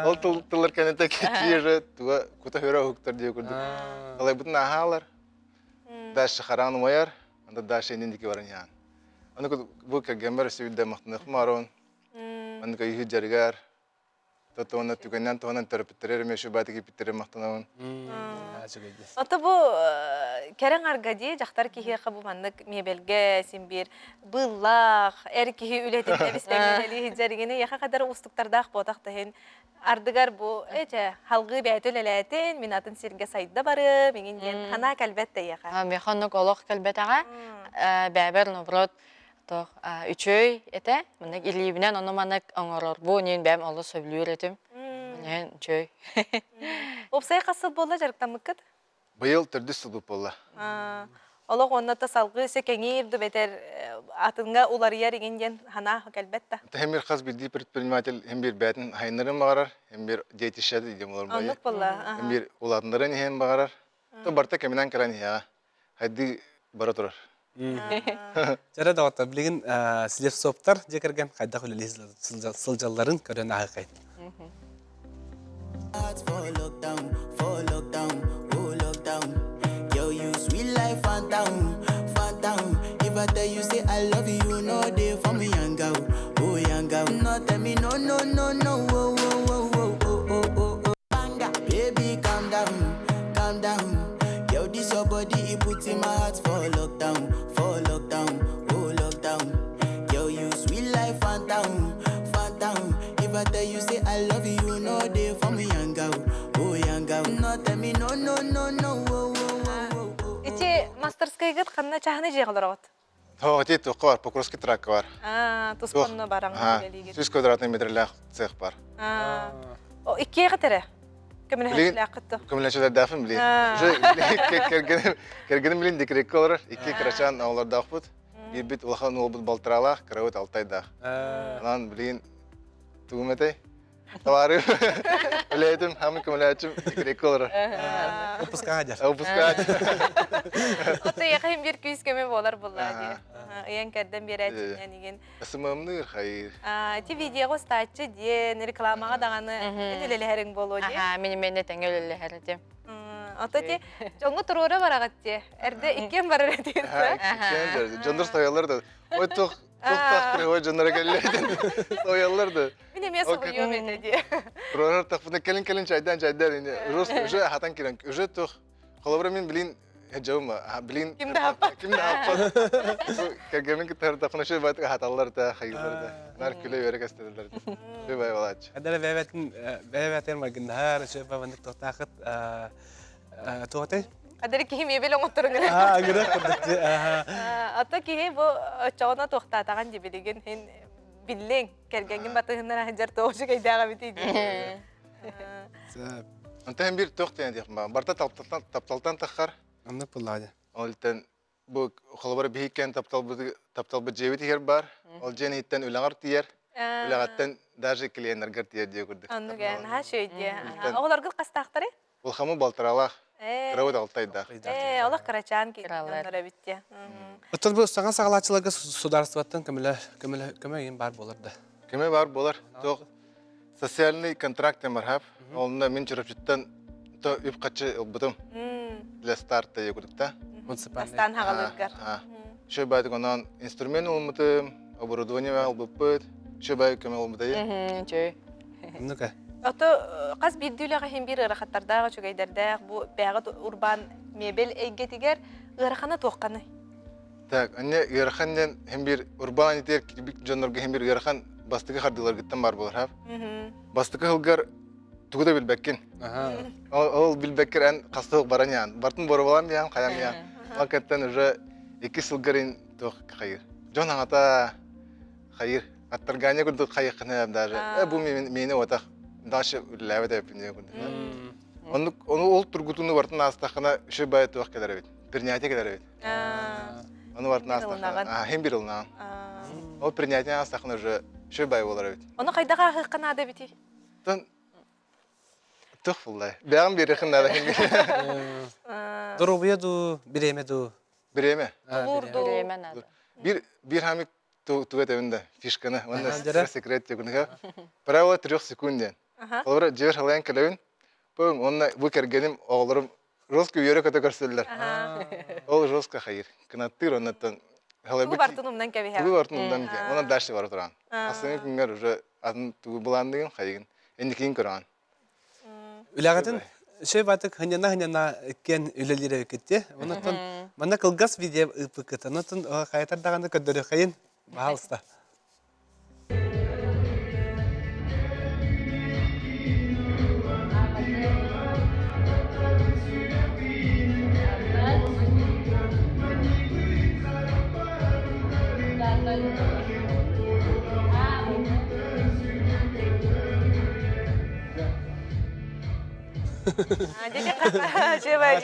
Ол тыл тыллар кэннитэ киһи туга кута хөрө уһуктар диye курдук. Алайбытын ааһаалар. Дальше хараан умайар, анда дальше иннин дики баран иһаан. Аны бу кэргэммэр өссө биирдэ махтаныахпын баарон. Маннык өйүһү дьарыгар Тотуона түгэннэн туһанан төрөппүттэрэ эмиэ шубааты кииппиттэрэ махтанабын. Ото бу кэрэҥ арга дии дьахтар киһиэхэ бу маннык миэбэлгэ син биир быыллаах эр киһи үлэтин тэбис-тэҥҥэ дьэригини яха кадар уустуктардаах буотах таһын ардыгар бу эчэ халгыы бэйэтэ үлэлээтин мин атын сиргэ сайда барым иҥин диэн ханаа кэлбэт тэйиэхэ. Миэхэ оннук олох кэлбэтэҕэ. Бэйэбэр наоборот Туох үчүгэй этэ. Маннык илиибинэн ону маннык оҥорорбун иин бэйэм олус сөбүлүүр этим. Онон үчүгэй. Уопсай хас сыл буолла дьарыктаммыккыт? Быйыл төрдүс сылбыт буолла. Олох уонна та салгыы өссө кэҥиир ду бэтэр атыҥҥа уларыйар игин диэн санаа кэлбэт да. Хем бир хас биирдии предприниматель хем бир бэйэтин хайыннарын баҕарар, хем бир детище диэн болар Оннук буолла. Хем бир улаатыннарын иһэн баҕарар. То барта кэминэн кэлэн иһэҕэ. Хайдыы бара турар. Чэрэ доҕоттор, билигин Слепцовтар дьиэ кэргэн хайдах үлэлии сылдьалларын көрөн ааһыаххайын. For lockdown, for lockdown, oh lockdown. Yo, you sweet life, phantom, phantom. If I tell you say I love you, no day for me, young girl, oh young girl. No, tell me no, no, no, no, oh, oh, oh, oh, oh, oh, oh, oh. Banga. Baby, calm down, calm down. Yo, this your body, it puts in my heart for lockdown, for lockdown, oh lockdown. Yo, you sweet life, phantom, phantom. If I tell you say I love you, no day for me, young girl, oh young girl. No, tell me no, no, no, no, oh, oh, oh, oh, oh. Ити мастерскайгыт ханна чаһыны дьиэҕэ олороҕут? Тоҕо туохха бар, Покровский тракка бар. Аа, туспанна бараҥ үлэлиигит. 100 квадратный метрлээх цех бар. Аа. О, иккиэҕит эрэ? Көмөлөһөөччүлээххит дуо? Көмөлөһөөччүлэрдээхпин билин. Уже кэргэним кэргэним билин декреккэ олорор. Икки кырачаан оҕолордоохпут. Биирбит улахан уолбут балтараалаах, кырабыт алтайдаах. Онон билигин тугум этэй? Товары үлээтим, хамы көмөлөөчүм декреккэ олорор. Выпускаҕа дьар. Выпускаҕа. Отуйаха иһин биир күүс көмө буолар буллаа дии. Ыйан кэрдэн биэрээччинэн игин. СММ-ныыр хайыр. Ити видеоҕа устааччы диэн рекламаҕа даҕаны эн үлэлэһэриҥ буолуо дии. Аха, мин эмиэ тэҥҥэ үлэлэһэр этим. Ото ти дьоҥҥо туруора бараҕыт дии. Эрдэ иккиэн барар этигит. Иккиэн дьоннор соһуйаллар да. Ой туох туох кривой дьоннор кэллэ соһуйаллар да. Мин эмиэ соһуйуом этэ дии. Туруорар тахпына кэлин кэлин чайдаан чайдаан ини уже уже хатан кирен уже туох холобура мин билин дьабым билин ким да хаппат ким да хаппат кэргэмин кытта тахпына шөй байтык хаталлар да хайыллар да нар күлэ үөрэ кэстэллэр шөй бай балааччы Адара бэбэтин бэбэтин маргыннаһар шөй бабаннык тохтаахыт туотай Адары киһи мебель оҥотторун Аа, агыра курдук. Ата киһи бу оччоҕуна туохтаатаҕын дибилигин хин биллиҥ кэргэҥҥин батыһыннара сылдьар туох үчүгэйдээх эбитий дии. Онтон биир туох диэн диэх баар. Барта тапталтан тапталтан таххар. Оннук буллаҕа. Ол иттэн бу холобура биһиккэн тапталбыт тапталбыт дьиэбит иһэр баар. Ол дьиэн иһиттэн үлэҕэр тиийэр. Үлэҕиттэн даже клиеннэргэр тиийэр диye курдук. Оннук ээ, наһаа үчүгэй дии. Оҕолоргут хастаахтарый? Улахамы балтаралаах, кырабыт алтайдаах. Ээ, олох кырачаан дьоннор эбит дии. Оттон бу саҥа саҕалааччыларга судаарыстыбаттан көмөлө көмөлө көмө иһин баар буолар да. Көмө баар буолар. Туох социальный контракт диэн бар Онно мин Чурапчыттан то үп-харчы ылбытым. Для старта якутукта. Бастаан хаҕалыыргар. Шөй баайтык онон инструмент ылмытым, оборудование ылбыппыт, шөй баай көмө ылбытай. Чөй. Ну-ка. Ото хас биирдии үлэҕэ иһин биир ыарахаттардаах, үчүгэйдэрдээх бу бэйэҕит урбаан мебель эйгэтигэр ыарахана туохханый? Так, анне ыарахан диэн хем бир урбаан итер кирбик дьоннорго хем бир ыарахан бастакы хардыыларгыттан бар буолар хап. Бастакы сылгар тугу да билбэккин. Ол, ол билбэккэр эн хастык баран яан. Бартын боробалан яан, хаям яан. Ол кэттен уже икки сылгарын туох хайыр. Дьон аҥата хайыр. Аттарганя курдук хайыххына даже. Э, бу миэнэ отах. Дальше үлэлээбэт эбиппин диэн курдук. Оннук ону ол тургутууну бартын аастаххына үчүгэй баайы туох кэлэр эбит. Принятие кэлэр эбит. Ону бартын аастаххына, хин бир ылынаҕын. Ол принятие аастаххына уже үчүгэй бай буолар эбит. Ону хайдах ааһыахха наада эбитий? Тон тух буллай. Бэҕин биэрэхин наада хин Доруобуйа дуу, бириэмэ дуу? Бириэмэ. Тулуур дуу. Бириэмэ наада. Бир бир хамик тугу этэбин да фишканы уонна секрет диэн Правило трех секунд диэн. Холобура дьиэбэр халайан кэлэбин. Бу уонна бу кэргэним оҕолорум жестко үөрэ-көтө көрсөллөр. Ол жестко хайыр. Кынаттыыр оннуттан Тугу бартын умнан кэбиһэ. Тугу бартын умнан кэбиһэ. Онон дальше бара туран. Ассыҥы күнгэр уже атын тугу былаанныгын хайыгын. Энникигин көрөҕүн. Үлэҕитин үчүгэй баатык хынньана-хынньана иккиэн үлэлиир эбиккит Онон манна кылгас видео ыыппыккыт. Онон хайатар даҕаны көрдөрүөххэйин. Баһаалыста.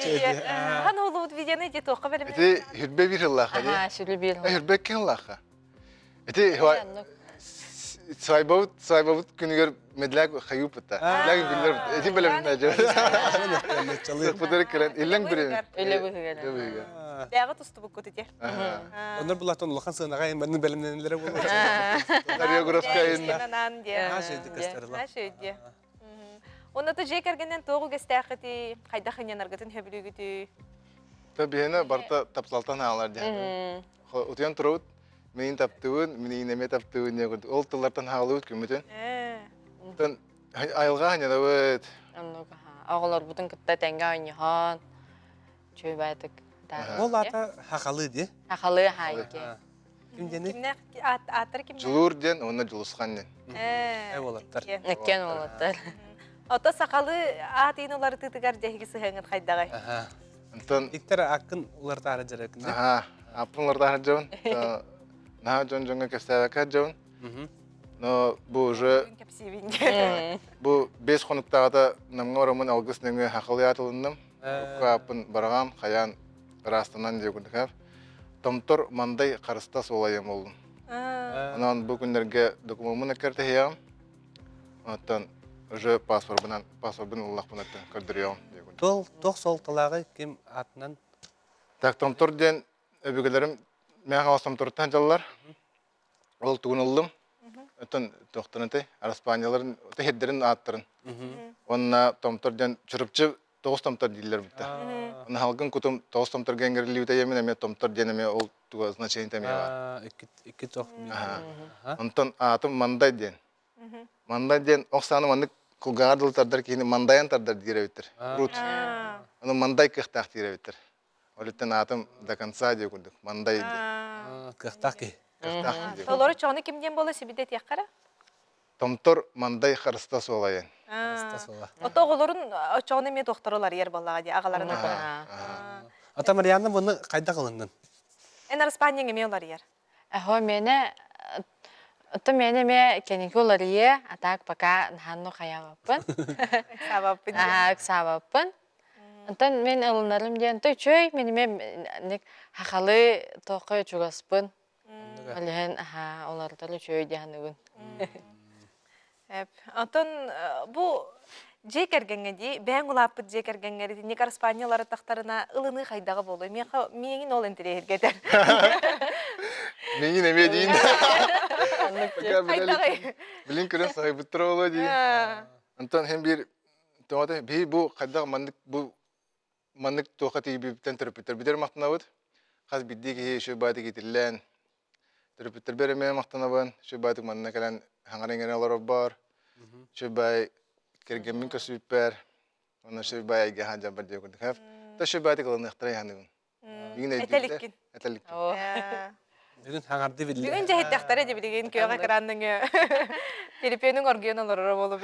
Хаһан уһуллубут видеоны ити туохха бэлэмнээн? Ити хүрбэ биир сыллаахха дии. Аха, сүрү биир Э, хүрбэ икки сыллаахха. Ити свайбабыт свайбабыт күнүгэр медляк хайыыппыта. Медляк күннэр ити бэлэмнэ дьэ. кэлэн иллэҥ бириэмэ. Үлэ быһыгар. Үлэ быһыгар. Бэҕэ тустубуккут ити. Оннор булатан улахан сыанаҕа манны бэлэмнэнэллэрэ буолуо. Хореографка инна. Онно дьиэ кэргэнинэн туох үгэстээххитий, хайдах ынньанаргытын сөбүлүүгүтүй? Та биһиэнэ барыта тапталтан хаалар диэн. Утуйан турабыт, миигин таптыыбын, миигин эмиэ таптыыбын диэн курдук. Ол тыллартан хаалыбыт күммүтүн. Оттон айылҕа ханньанабыт. Оннук оҕолорбутун кытта тэҥҥэ оонньоһон, чуйбаатык. Ол аата хахалы дии. Хахалы хаайке. Ким диэни? Кимнээх ааттара кимнээх? Дьулуур диэн уонна Дьулусхан диэн. Э уолаттар. Иккиэн уолаттар. Ото сахалы аат иин уларытыытыгар дьэһиги сыһыаҥыт хайдаҕай? Онтон Иктер аккын улартаары дьарыкын. Аха, аппын улартаары дьабын. Наһаа дьон дьоҥҥо кэпсээбэккэ дьабын. Но бу уже бу бес хонуктааҕыта Намҥа бараммын алгыс нөҥүө хахалы аатылынным. Укка аппын бараҕам, хайаан ыраастанан диye курдук Томтор мандай харыста суолайым болдум. Онон бу күннэргэ докумуоммун эккэртэһиэҕим. Оттон уже паспорбунан паспорбун ыллахпын көрдөрүөҕүм диye курдук. Тол туох суолталааҕый ким аатынан? Так Томтор диэн өбүгэлэрим мэхэ Томторуттан дьаллар. Ол тугун ыллым. Оттон туохтарын этэй? Араспаанньаларын, иһирдэрин ааттарын. Уонна Томтор диэн Чурапчы тоҕус томтор дииллэр бутта. Аны халгын кутум тоҕус томторга эҥэриллибитэ ийэмин эмиэ томтор диэн эмиэ ол туга значение эмиэ баар. Икки тох. Онтон аатым Мандай диэн. Мандай диэн ох сааны маннык кулгааҕар дылы тардар киһини мандайан тардар диир эбиттэр. Рут. Аны мандай кыахтаах диир эбиттэр. Ол аатым до конца диye курдук мандай диэн. Кыахтаах киһи. Кыахтаах киһи. Толору чоҕуну ким диэн буола сибидэ этиэххэ Томтор мандай харыста суолайын. Харыста суола. Ото оҕолорун оччоҕуна эмиэ туохтар уларыйар буоллаҕа дии аҕаларын Ата Марианна буну хайдах ылыннын? Эн Араспаанньаҥ эмиэ уларыйар. Аһо миэнэ Ото миэнэ эмиэ кэнники уларыйыа, а так пока наһаанну хайаабаппын. Ыксаабаппын. Аа, ыксаабаппын. Онтон мин ылынарым диэн, то үчүгэй, мин эмиэ хахалы тоққой чугаспын. Ол иһин аһаа уларытар үчүгэй дии саныыбын. Онтон бу дьиэ кэргэҥҥэ дии, бэйэҥ улааппыт дьиэ кэргэҥҥэр итинник араспаанньа уларыттахтарына ылыныы хайдаҕа буолуой? Миэхэ миигин ол интэриэһиргэтэр. Миигин эмиэ диин. Хайдаҕый? Билин көрөн саһайбыттара буолуо дии. Онтон һин биир тоҕо биһи бу хайдах маннык бу маннык туохха тиийбиппиттэн төрөппүттэрбитигэр махтанабыт. Хас биирдии киһи үчүгэй баайдык иитиллэн, төрөппүттэрбэр эмиэ махтанабын. Үчүгэй баайдык манна кэлэн хаҥара-иҥэрэ олорорбор, үчүгэй баай кэргэммин көрсүбүппэр, уонна үчүгэй баай эйгэ саадьарбар диэн курдук. Та үчүгэй баайдык ылыныахтара иһаныгын. Бүгүн өйдүүллэр. Этэликкин. Этэликкин. Бүгүн хаҥарды биллэ. Бүгүн дьэһиттэхтэрэ дии билигин күөх экранныҥ телефонуҥ оргуйан олороро буолу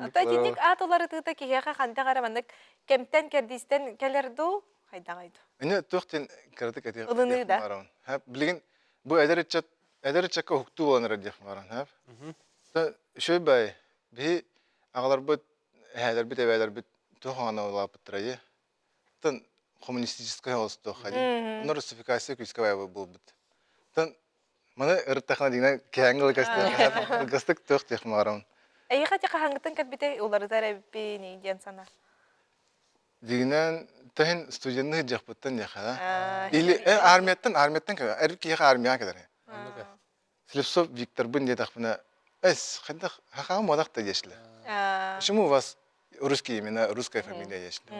Ата итинник аат уларытыыта киһиэхэ хантах эрэ маннык кэмтэн кэрдиистэн кэлэр дуу хайдаҕай дуу? Ини туох диэн кыратык этиэх Ылыныы да. Билигин бу эдэр ыччат эдэр ыччакка уһуктуу буолан эрэр диэх баран хэп. Үчүгэй бай биһи аҕаларбыт эһээлэрбит эбээлэрбит туох аҕана улааппыттара дии. коммунистическай олостуох хadi. Онно русификация күүскэ баайбы буолбут. Тон маны ырыттахына дигинэ кэһэҥҥэ ылгастык ылгастык туох диэх маарам. Эйиэхэ ти хаһааҥҥыттан кэлбитэ уларытар эбиппин диэн санаа. Дигинэн тэһин студенны сылдьыахпыттан диэхэ да. Или армияттан армияттан кэлэр. Эр киһиэхэ армияҕа кэлэр. Слепцов Викторбын диэтэхпинэ, эс, хайдах хахаҕа муодах да диэшилэр. Почему у вас русские имена, русская фамилия диэшилэр.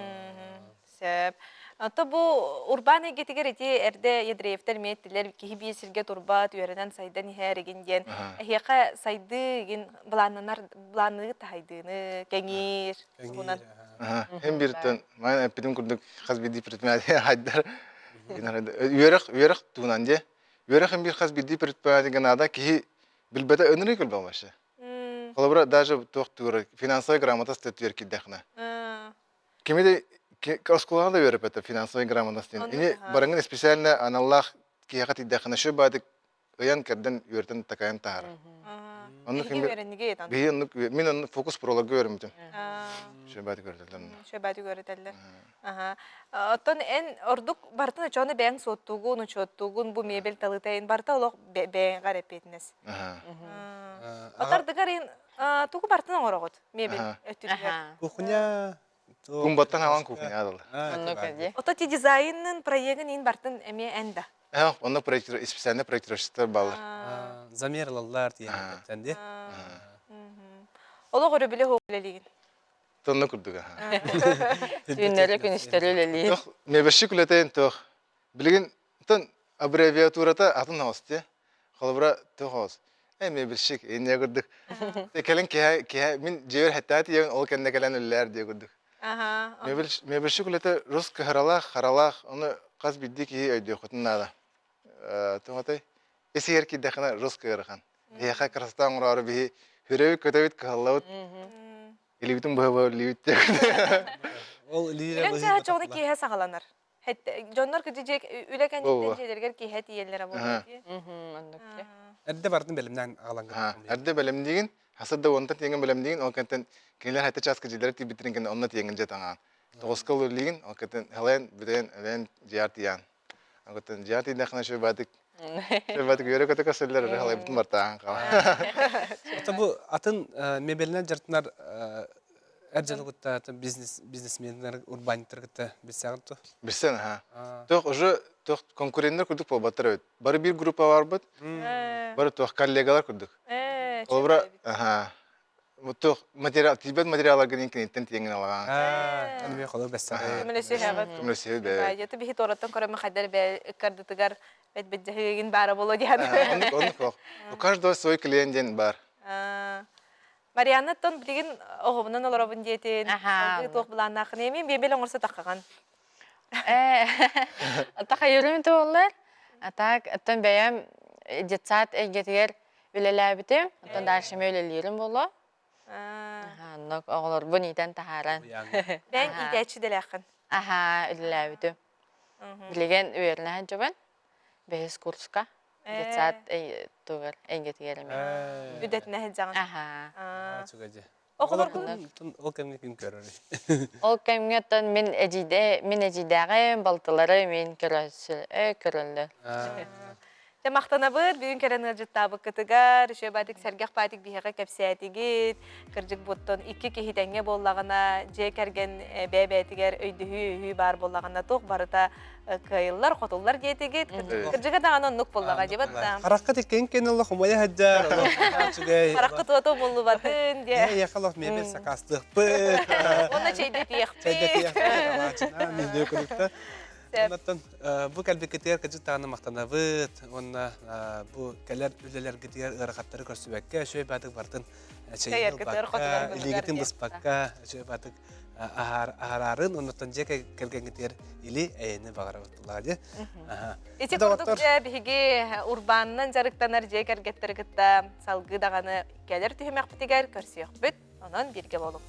Сөп. Ото бу урбаан эйгэтигэр ити эрдэ Ядреевтэр эмиэ эттилэр киһи биир сиргэ турбат, үөрэнэн сайдан иһэр игин диэн. Эһиэхэ сайдыы игин былааннанар былаанныыр таһайдыыны, кэҥиир туһунан. Һин бииртэн майн эппитим курдук хас биирдии предприниматель хайдар. Үөрэх үөрэх туһунан диэ. Үөрэх биир хас биирдии предпринимательгэ наада киһи билбэтэ ынырыы көлбөм вообще. Холобура даже туох тугура финансовая грамота түөр кирдэхинэ. Кими да оскуолаҕа да үөрэппэтэ финансовая грамотность диэн. Ини барыҥын специально аналлаах киһиэхэ тиийдэххинэ шө баатык ыйан кэрдэн үөртэн такайан таһаарар. Оннук биһи оннук мин оннук фокус прологга үөрэммитим. Шө баатык үөрэтэллэр. Шө баатык үөрэтэллэр. Оттон эн ордук барытын очону бэйэҥ суоттуугун, учуоттуугун, бу мебель талытайын барыта олох бэйэҥэр эппиэтинэс. Отардыгар ин тугу барытын оҥороҕут мебель өттүтүгэр? Кухня. Кумбаттан алан кухня адала. Ото ти дизайнын проегын ин бартын эмиэ эн да. Э, онно проектир, специальный проектировщиктар баллар. Замер ылаллар диэн ди. Олох өрөбүлэ хоох үлэлиигин. Тонна курдук Түүннэри күнүстэри үлэлиир. Тох мебельщик үлэтейин тох. Билигин тон аббревиатурата атын оҕус дии. Холобура тох оҕус. Э мебельщик инне курдук. Кэлин киһэ киһэ мин дьиэбэр хэттэат ийэбин ол кэннэ кэлэн үллээр дии курдук. Мебельщик үлэтэ рус кыһаралаах, харалаах, ону хас биирдии киһи өйдүөххүтүн наада. Туох ис иһэр киирдэххинэ рус кыарахан. Эһиэхэ красота оҥороору биһи хүрөбүт көтөбүт кыһаллабыт. Илибитин быһа илибит Ол илиилэр Үлэҥ чааһа чоҕуна киэһэ саҕаланар. Дьоннор кыдьы үлэ кэнниттэн дьиэлэригэр киэһэ тиийэллэрэ буолуо дии. Эрдэ бардын бэлэмнээн аҕалан Эрдэ бэлэмниигин, хасыр да уонтан тиэҥин бэлэмниигин, ол кэнтэн кинилэр хатта чааска дьиэлэрэ тиийбиттэрин кэннэ онно тиэҥин дьэ таҥаан. Тоҕуска үлэлиигин, ол кэнтэн халайан бүтэн элээн дьиэр тиийэн. Агытын дьиэ тиийдэххинэ шөбатык шөбатык үөрэ-көтө көрсөллөр эрэ халайбытын бартааһын хаала. Ата бу атын мебелинэн дьарыктанар эр дьону кытта бизнес бизнесменнэр урбаанньыттары кытта билсэҕин ту? Билсэн аха. Туох уже туох конкуренттар курдук буолбаттар эбит. Бары биир группа барбыт. Бары туох коллегалар курдук. Холобура, аха Туох материал тиийбэт материалларгын киниттэн тиэҥин алаҕаан. Аа, аны холо бэссэҕэ. Көмөлөсүһэҕит. Көмөлөсүһэ бэ. Дьэ биһи туораттан көрөмө хайдар бэ ыккардытыгар бэт бэддьэһыгин баара боло диэн. Оннук оннук ох. У каждого свой клиент диэн бар. Марианна тон билигин оҕобунан олоробун диэтин. Салгыы туох былааннаахын эми мебель оҥорсо таххаҕан. Э, тахайырым туоллар. А так, оттон бэйэм детсад эйгэтигэр үлэлээбитим. Оттон дальше эмиэ үлэлиирим буолуо. Оннук оҕолорбун иитэн таһааран. Бэйэҥ иитээччи дэлээххин. Аха, үлэлээбитим. Билигин үөрэнэ сылдьабын. Бэһис курска. Детсад тугар эйгэтигэр эмиэ. Үдэтинэ сылдьаҕын. Аха. Оҕолоргун Ол кэмҥэ ким көрөрүй? Ол кэмҥэ оттон мин эдьиийдэ мин эдьиийдээҕим балтылары мин көрөллөр. Дьэ махтанабыт бүгүн кэлэн ыалдьыттаабыккытыгар, үчүгэй баатык сэргэх баатык биһиэхэ кэпсээтигит. Кырдьык буттун икки киһи тэҥҥэ буоллаҕына, дьиэ кэргэн бэйэ-бэйэтигэр өйдөһүү-өйөһүү баар буоллаҕына туох барыта кыайыллар, хотуллар диэтигит. Кырдьыга даҕаны оннук буоллаҕа дии батта. Харахха тиккэн кэн олох умайа сылдьар, олох үчүгэй. Харахха туота умуллубатын диэ. Эйиэхэ олох мебель сакаастыахпыт. Уонна чэйдэтиэхпит. Чэйдэтиэхпит, алаачына, миндиэ күлүктэ. Оннуттан бу кэлбиккитигэр кыдьык даҕаны махтанабыт уонна бу кэлэр үлэлэргитигэр ыарахаттары көрсүбэккэ, үчүгэй баатык барытын чэйин ылбакка, илиигитин быспакка, үчүгэй баатык аһараарын, оннуттан дьиэ кэргэҥҥитигэр или эйэни баҕарабыт буллаҕа дии. Ити курдук дьэ биһиги урбаанынан дьарыктанар дьиэ кэргэттэри кытта салгыы даҕаны кэлэр түһүмэхпитигэр көрсүөхпүт. Онон бииргэ буолуҥ.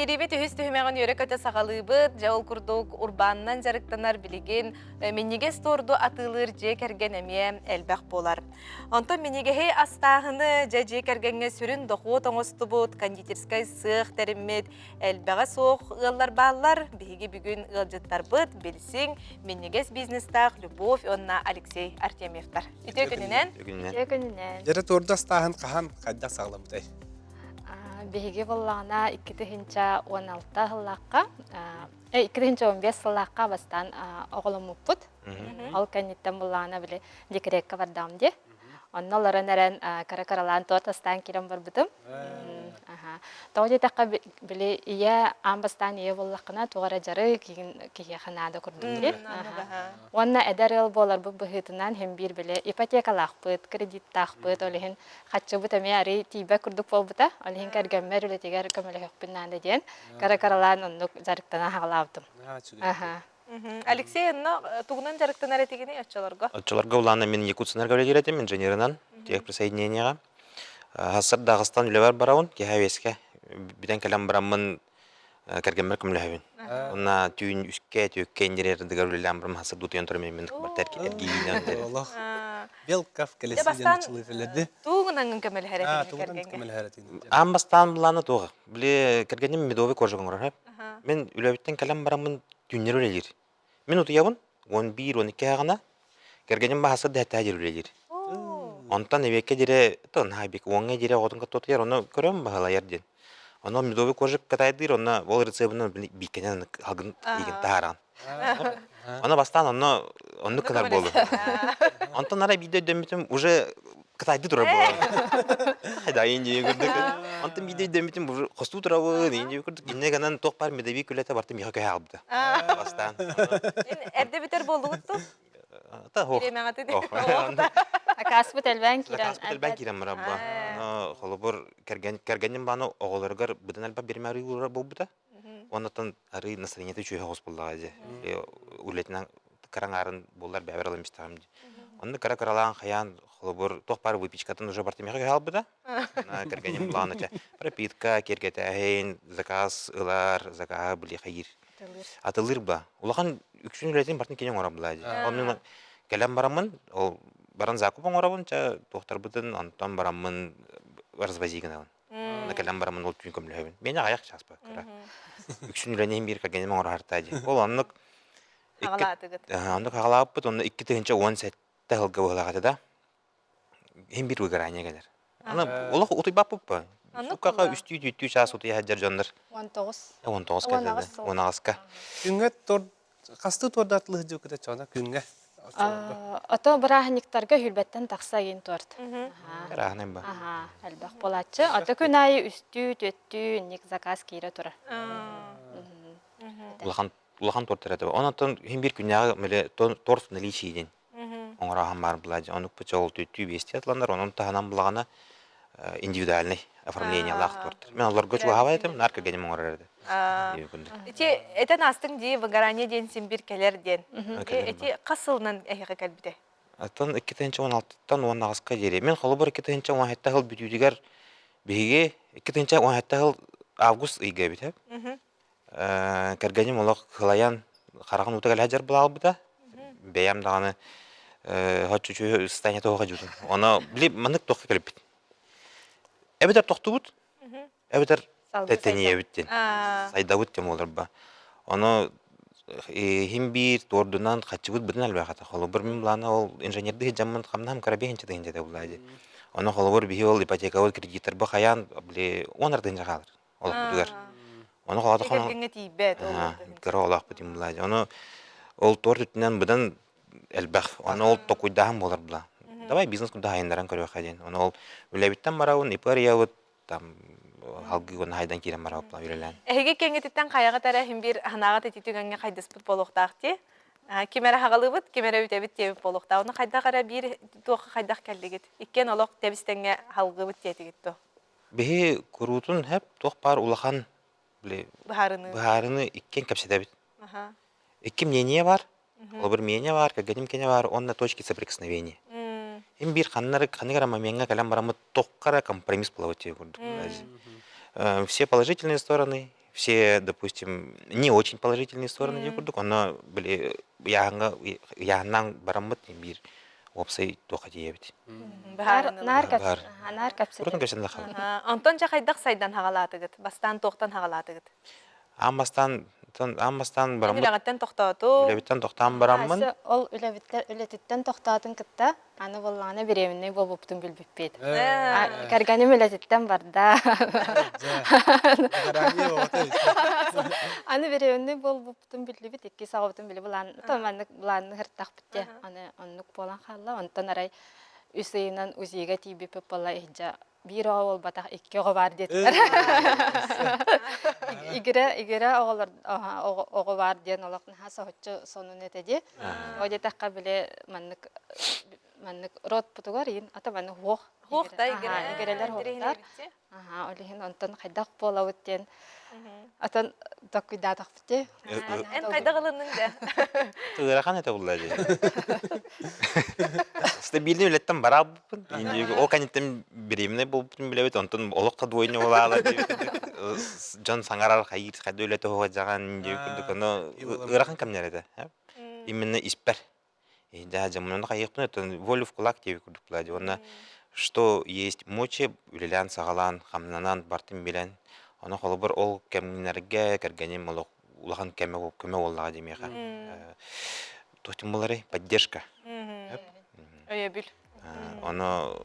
Биэриибит үһүс түһүмэҕин үөрэ-көтө саҕалыыбыт. Дьэ ол курдук урбаанынан дьарыктанар билигин минньигэс туорду атыылыыр дьиэ кэргэн эмиэ элбэх буолар. Онтон минньигэһи астааһыны дьэ дьиэ кэргэҥҥэ сүрүн дохуот оҥостубут кондитерскай сыах тэриммит элбэҕэ суох ыаллар бааллар. Биһиги бүгүн ыалдьыттарбыт билсиҥ минньигэс бизнестаах Любовь уонна Алексей Артемьевтар. Үтүө күнүнэн! Үтүө күнүнэн! Дьэрэ туорду астааһын хаһан хайдах саҕаламмытай? Биһиги буоллаҕына 2016 сыллаахха, 2015 сыллаахха бастаан оҕоломмуппут. Ол кэнниттэн буоллаҕына били декрекка бардаҕым дии. Онно олорон эрэн кыра-кыралаан торт астаан киирэн барбытым. Тоҕо диэтэххэ били ийэ аан бастаан ийэ буоллаххына туох эрэ дьарык киһиэхэ наада курдук дии. Уонна эдэр ыал буоларбыт быһыытынан син биир били ипотекалаахпыт, кредиттаахпыт, ол иһин хаччыбыт эмиэ арый тиийбэт курдук буолбута. Ол иһин кэргэммэр үлэтигэр көмөлөһүөхпүн наада диэн кыра-кыралаан оннук дьарыктана хаалаабытым. Аха. Алексей, онно тугунан дьарыктанар этигиний оччолорго? Оччолорго улаана мин Якутсэнерго үлэлиир этим, инженерынан, техприсоединениеҕа. Хассар Дагыстан үлэбэр барабын, киэһэ үөскэ бүтэн кэлэн бараммын кэргэммэр көмөлөһөбүн. Уонна түүн үскэ, түөккэ инженердыгар үлэлээн барам хасыр дуутуйан турам мин барта эргийиинэн. Олох Белков кэлэси диэн учулуйфелерди. Тугунан көмөлөһөр этиҥ көмөлөһөр этиҥ. Аан бастаан былаана туох. Били кэргэним медовый кожа оҥорор. Мен үлэбиттэн кэлэн бараммын түүннэри үлэлиир. Мин утуйабын, 11, 12 аҕана кэргэним баһаса да этээ диир үлэлиир. Онтон эбиэккэ диэри, наһаа уоҥҥа диэри оҕотун кытта утуйар, ону көрөн баһылайар диэн. Ону медовый кожик катайдыыр, онно ол рецебынан бииккэнэн алгын игин таһааран. Ону бастаан онно оннук гынар буоллум. Онтон арай биирдэ өйдөммүтүм уже кытайды турар буолар. Хайда индия курдук. Онтон биирдэ өйдөммүтүм уже хостуу турабын, индия курдук. Инне гынан туох баар медовик үлэтэ барта миэхэ көһө хаалбыта. Бастаан. Эрдэ бүтэр буоллугут ту? Та хох. Акааспыт элбээн киирэн. Акааспыт элбээн киирэн барабба. Но холобур кэргэн кэргэним бааны оҕолоругар быдан элбэх биримэ арыы уурар буолбута. Оннотон арыы настроениета үчүгэй соҕус буоллаҕа дии. Үлэтинэн кыра аҥаарын буоллар бэйэбэр ылан истэҕим дии. Онно кыра-кыралаан хайаан холобур туох баар выпечкатын уже бартымиэхэ көһө албыта. Кэргэним былаан этэ пропитка, киэргэтээһин, заказ ылар, закаһы били хайыыр. Атылыыр ба. Улахан үксүн үлэтин бартын кини оҥорор была дии. Онно кэлэн бараммын, ол баран закуп оҥоробун, чэ туохтарбытын онтон бараммын развози гынабын. Онно кэлэн бараммын ол түүн көмөлөһөбүн. Миэнэ аҕыйах чаас ба кыра. Үксүн үлэни биир кэргэним оҥороһартаа дии. Ол оннук Хаҕалаатыгыт. Оннук хаҕалаабыппыт, онно 2017 сылга быһылаах этэ да. Иһин биир выгорание кэлэр. Аны олох утуйбаппыппа. Суккаха үстүү түүттүү чаас утуйа сылдьар дьоннор. 19. 19 кэллэ. 18-ка. Күҥҥэ тор хастыы туордаатылыһы дьукута чона күҥҥэ Ото бырааһынньыктарга хүлбэттэн тахса иин торт. Ырааһынай ба. Аха, элбэх буолааччы. Ото күн аайы үстүү, түөттүү инник заказ киирэ турар. Улахан улахан торт эрэ. Онон иһин биир күннээҕи мэле торт в наличии диэн оҥорооһун баар була. Онук ол түөттүү биэстии атланар, онон таһынан булаҕына индивидуальный оформлениелаах торт. Мен олорго чугаһаабат этим, нар кэргэним оҥорор этэ. Ити этэн астыҥ дии выгорание диэн син бир кэлэр диэн. Ити хас сылынан эһиэхэ кэлбитэ? Оттон 2016-тан 18-ка диэри. Мин холобур 2017 сыл бүтүүтүгэр биһиги 2017 сыл август ыйга эбит. Кэргэним олох кылайан хараҕын уута кэлэ сылдьар буолбута. Бэйэм даҕаны оччо состояние туох дьутун. Ону били маннык туохха кэлбит. Эбэтэр тохтубут, эбэтэр тэнийэбит диэн. Сайдабыт диэн буоларба. Ону иһин биир туордунан хаччыбыт бытын элбэх этэ. Холобур мин былаана ол инженердии дьаммын хамнаһым кыра биһинчэ тыһынча этэ булаа дии. Ону холобур биһи ол ипотекабыт кредиттарбы хайаан били 10 тыһынча хаалар. олохпутугар. Ону холоото Кэргэҥҥэ тиийбэт ол кыра олоохпут им булаа. Ону ол торт үтүнэн быдан элбэх. Ону ол токуйдааһын буолар була. Давай бизнес курдук хайыннаран көрүөххэ диэн. Ону ол үлэбиттэн барабын, ИП арыйабыт, там халгыы уонна хайдан киирэн барабыт үлэлээн. Эһиги кэҥититтэн хайаҕыт эрэ иһин биир ханаҕыт ити түгэҥҥэ хайдыспыт буолуохтаах дии. Ким эрэ хаҕалыыбыт, ким эрэ үтэбит диэбит буолуохтаах. Ону хайдах эрэ биир туохха хайдах кэллигит? Иккиэн олох тэбис-тэҥҥэ халгыыбыт диэтигит дуо? Биһи куруутун һэп туох баар улахан били Быһаарыныы. быһаарыны иккиэн кэпсэтэбит. Аха. Икки мнение бар, холобур мнение бар, кэргэним кэнэ бар уонна точки соприкосновения. Им биир ханнары ханнык эрэ момеҥҥа кэлэн бараммыт тохха эрэ компромисс булабыт диye курдук. Все положительные стороны, Все, допустим, не очень положительные стороны дии курдук, онно били ыйааһыҥҥа ыйааһыннаан бараммыт биир уопсай туохха тиийэбит. Наар наар кэпсэтэн. Кэпсэтэн Онтон дьэ хайдах сайдан хаҕалаатыгыт? Бастаан туохтан хаҕалаатыгыт? Аан бастаан аан бастаан бараммыт. Үлэҕиттэн тохтооту. Үлэбиттэн тохтоон бараммын. Ол үлэтиттэн тохтоотун кытта аны буоллаҕына беременный буолбуппутун билбиппит. Кэргэним үлэтиттэн барда. Аны беременный буолбуппутун биллибит, иккис оҕобутун били былаан, маннык былаанны ыһыртахпыт дии. Аны оннук буолан хаалла. Онтон арай үс ыйынан УЗИга тиийбиппит буолла иһдьэ биир оҕо буолбатах, икки оҕо баар диэтилэр. Игирэ, игирэ оҕолор оҕо баар диэн олох наһаа соһуччу сонун этэ дии. Ол диэтэххэ били маннык маннык ротпутугар иин ата маннык хуох Хуох да игирэ игирэлэр хуохтар. Аха, ол иһин онтон хайдах буолабыт диэн атын докуйдаатахпыт дии. Эн хайдах ылынныҥ да? Ыарахан этэ булла дии. Стабильный үлэттэн бараабыппын. Ол кэнниттэн беременный буолбутун билэбит, онтон олох да двойня буолаала дьон саҥарар хайыыр хайда үлэтэ уһуга дьаҕан диэбит курдук ону ыарахан кэмнэр этэ. Именно испэр. Да, дьоммунан хайыахпын оттон волю в кулак диэбит курдук буолаа дии. Уонна что есть мочи үлэлээн саҕалаан, хамнанан бартын билэн, ону холобур ол кэмнэргэ кэргэним олох улахан кэмэ көмө буоллаҕа дии миэхэ. Туох буоларый? Поддержка. Өйөбүл. Ону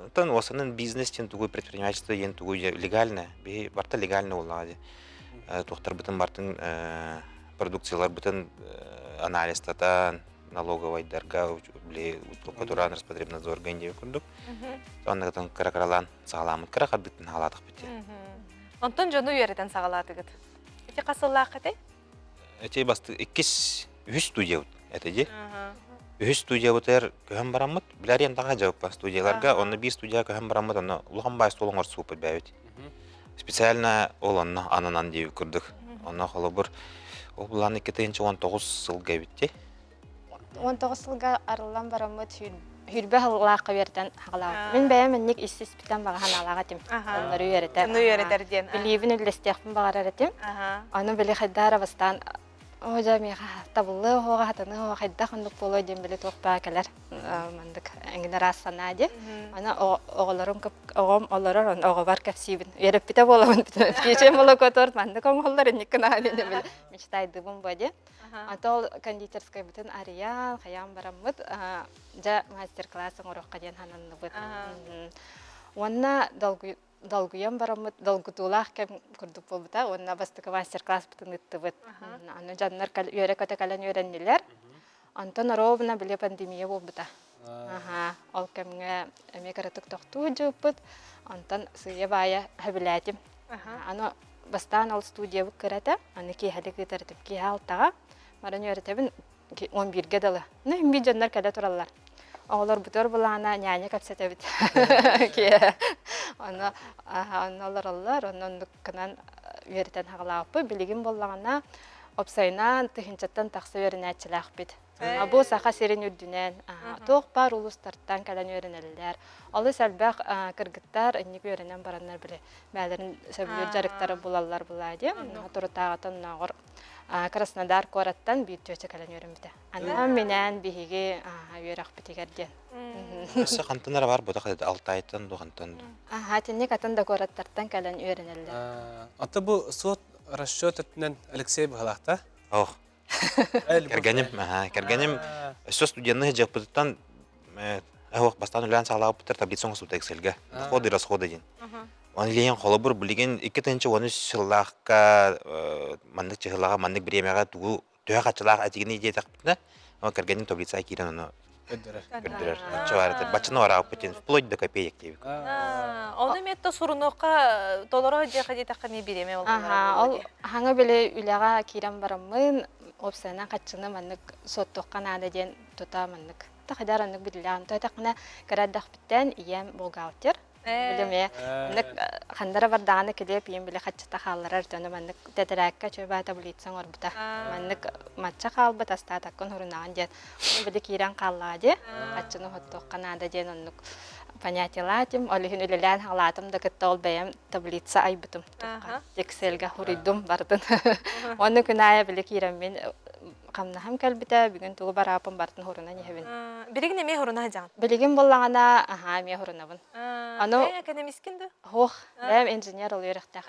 оттон уосанын бизнес диэн тугуй, предпринимательство диэн тугуй легально. Биһи барта легально буоллаҕа дии. Туохтарбытын бартын продукцияларбытын анализтатан, налоговайдарга, били прокуратура, Роспотребнадзорга диэн курдук. Оннугутун кыра-кыралаан саҕалааммыт, кыра хардыттан саҕалаатахпыт дии. Онтон дьону үөрэтэн саҕалаатыгыт. Ити хас сыллаах этэй? Эти басты иккис, үһүс студиябыт этэ дии. Үһүс студиябытыгар көһөн бараммыт, билэр ентаҕа дьабыппа студияларга, онно биир студияға көһөн бараммыт, онно улахан баай стол оҥорсубуппут бэйэбит. Специально ол онно ананан диэбит курдук. Онно холобур, ол былаан 2019 сылга эбит дии. 19 сылга арыллан бараммыт хүрбэ сыллаахха үөрэтэн хаҕалаабыт. Мин бэйэм инник ис-испитэн баҕа санаалаах этим. Оннору үөрэтэр. Ону үөрэтэр диэн. Билиибин үллэстиэхпин баҕарар этим. Аны били хайдара бастаан оо дьэ миэхэ табыллыа оһуоҕа хатаныа оһуоҕа хайдах оннук буолуой диэн били туох баа кэлэр маннык эҥин араас санаа диэн. Аны оҕолорум оҕом олорор он оҕобор кэпсиибин. Үөрэппитэ буолабын птичье молоко торт маннык оҥоһуллар инник гына диэн били мечтайдыбын бу диэн. Ата ол кондитерскайбытын арыйан, хайаан бараммыт, дьэ мастер-класс оҥоруохха диэн сананныбыт. Уонна долгуйан бараммыт, долгутуулаах кэм курдук буолбута. Уонна бастакы мастер-класспытын ыыттыбыт. Аны дьоннор үөрэ-көтө кэлэн үөрэннилэр. Онтон ровно били пандемия буолбута. Аха, ол кэмҥэ эмиэ кыратык тохтуу дьыыппыт. Онтон сыыйа-баайа сөбүлээтим. Аны бастаан ол студиябыт кырата, аны киэһэлик ыытар этим. Киэһэ алтаҕа баран үөрэтэбин, 11-гэ дылы. Ну, биир дьоннор кэлэ тураллар. Оҕолорбутугар былаана няня кэпсэтэбит. Киэһэ. Ону онно олороллор, онно оннук гынан үөрэтэн хаҕалаабыппыт. Билигин буоллаҕына, опсайынан тыһыынчаттан тахса үөрэнээччилээхпит. Бу Саха сирин үрдүнэн туох баар улуустартан кэлэн үөрэнэллэр. Олус элбэх кыргыттар инник үөрэнэн бараннар били бээлэрин сөбүлүүр дьарыктары булаллар булаа диэн. Турутааҕытын оннооҕор Краснодар куораттан биир чүөчэ кэлэн үөрэммитэ. Анаан минээн биһиги үөрэхпитигэр диэн. Өссө хантан эрэ бар бутах Алтайтан ду хантан ду. Аха, итинник атын да куораттартан кэлэн үөрэнэллэр. Ата бу суот расчет өттүнэн Алексей быһалаахта. Ох. Кэргэним, кэргэним өссө студенны дьыппытыттан ох бастаан үлээн саҕалаабыттар таблица оҥостубута Excel-гэ. Доходы и расходы диэн. Оны илиһин холобур билигин 2013 сыллаахка маннык чыһылаҕа маннык бириэмэҕэ тугу төһө хаччылаах этигини диэтэхпитинэ, кэргэним таблицаҕа киирэн ону көрдөрөр. Көрдөрөр. Бачча баар этэ. Баччаны бараабыппыт диэн вплоть до копеек диэбит. Ону эмиэ сурунуохха толоро сылдьыахха диэтэххэ эмиэ бириэмэ Аха, ол хаҥа били үлэҕэ киирэн бараммын, уопсайынан хаччыны маннык суоттуохха наада диэн тута маннык тахыдар оннук билилэҕин. Тойтаххына кыра эрдэхпиттэн ийэм бухгалтер. Били эмиэ маннык ханнара бардаҕына килиэп ийэм били хаччыта хаалларар дьону маннык тэтэрээккэ чөбаа таблица оҥорбута. Маннык матча хаалбыт астаатаккын хурунаҕын диэн. Ону били киирэн хааллаҕа дии. Хаччыны уһуттуохха наада диэн оннук. понятиелаатым, ол иһин үлэлээн хаалаатым да кытта ол бэйэм таблица айбытым. Excel-га хуруйдум бардын. Онно күн аайы били киирэммин хамнаһым кэлбитэ, бүгүн тугу барааппын бартын хурунан иһэбин. Билигин эмиэ хуруна сылдьаҕын? Билигин буллаҕына, аһаа, эмиэ хурунабын. Аны экономисткин да? Суох, бэйэм инженер ол үөрэхтээх.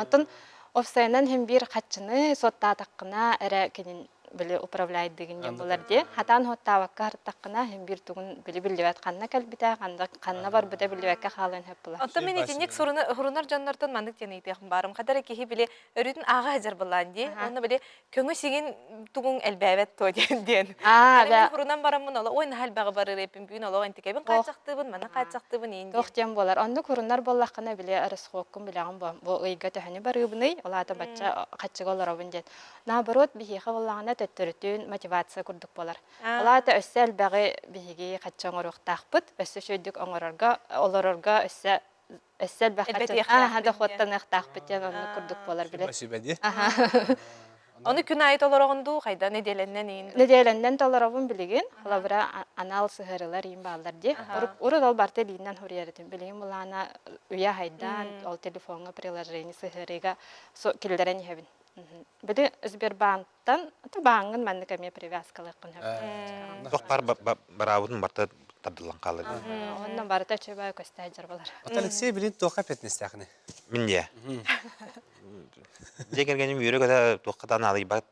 Онтон офсайынан иһин биир хаччыны суоттаатаххына эрэ кинин били управляйдыгын диэн булар дии. Хатаан хуоттаабакка артаххына иһин биир тугун били биллибэт ханна кэлбитэ, ханна ханна барбыта биллибэккэ хаалыан сөп буолар. Оттон мин итинник сурунар дьоннортон маннык диэн ыйытыахым баарым. Хата эрэ киһи били өрүүтүн ааҕа сылдьар былаан дии. Уонна били көҥү сигин тугуҥ элбээбэт туо диэн диэн. Аа, Аны мин хурунан бараммын оло ой наһаа элбэҕи барыр эппин бүгүн олох энтикэбин хааччахтыыбын, маны хааччахтыыбын иин Туох диэн буолар. Оннук хурунар буоллаххына били расходкун билэҕин бу бу ыйга төһөнү барыыбыный, ол аата бачча хаччыга олоробун диэн. Наоборот, биһиэхэ буоллаҕына төттөрүтүн мотивация курдук буолар. Ол аата өссө элбэҕи биһиги хаччы оҥоруохтаахпыт, өссө үчүгэйдик оҥорорго, олорорго өссө өссө элбэх Элбэтиэхтээхпит диэн. дохуоттаныахтаахпыт диэн оннук курдук буолар билэр. Сүбэ дии. Ону күн аайы толороҕун дуу, хайда нэдиэлэннэн иин дуу? Нэдиэлэннэн толоробун билигин. Холобура, анал сыһыарылар иин бааллар дии. Урут ол барыта илиинэн суруйар этим. Билигин былаана үйэ хайдаан, ол телефоҥҥа приложение сыһыарыыга киллэрэн иһэбин. Били Сбербанктан бааҥҥын маннык эмиэ привязкалыаххын сөп. Туох баар бараабытын барыта тардыллан хаалар. Онно барыта үчүгэй көстө сылдьар болар. Ата Алексей билин туохха эппиэтинэстээхиний? Мин дьиэ. Дьиэ кэргэним үөрэ-көтө туохха да наадыйбат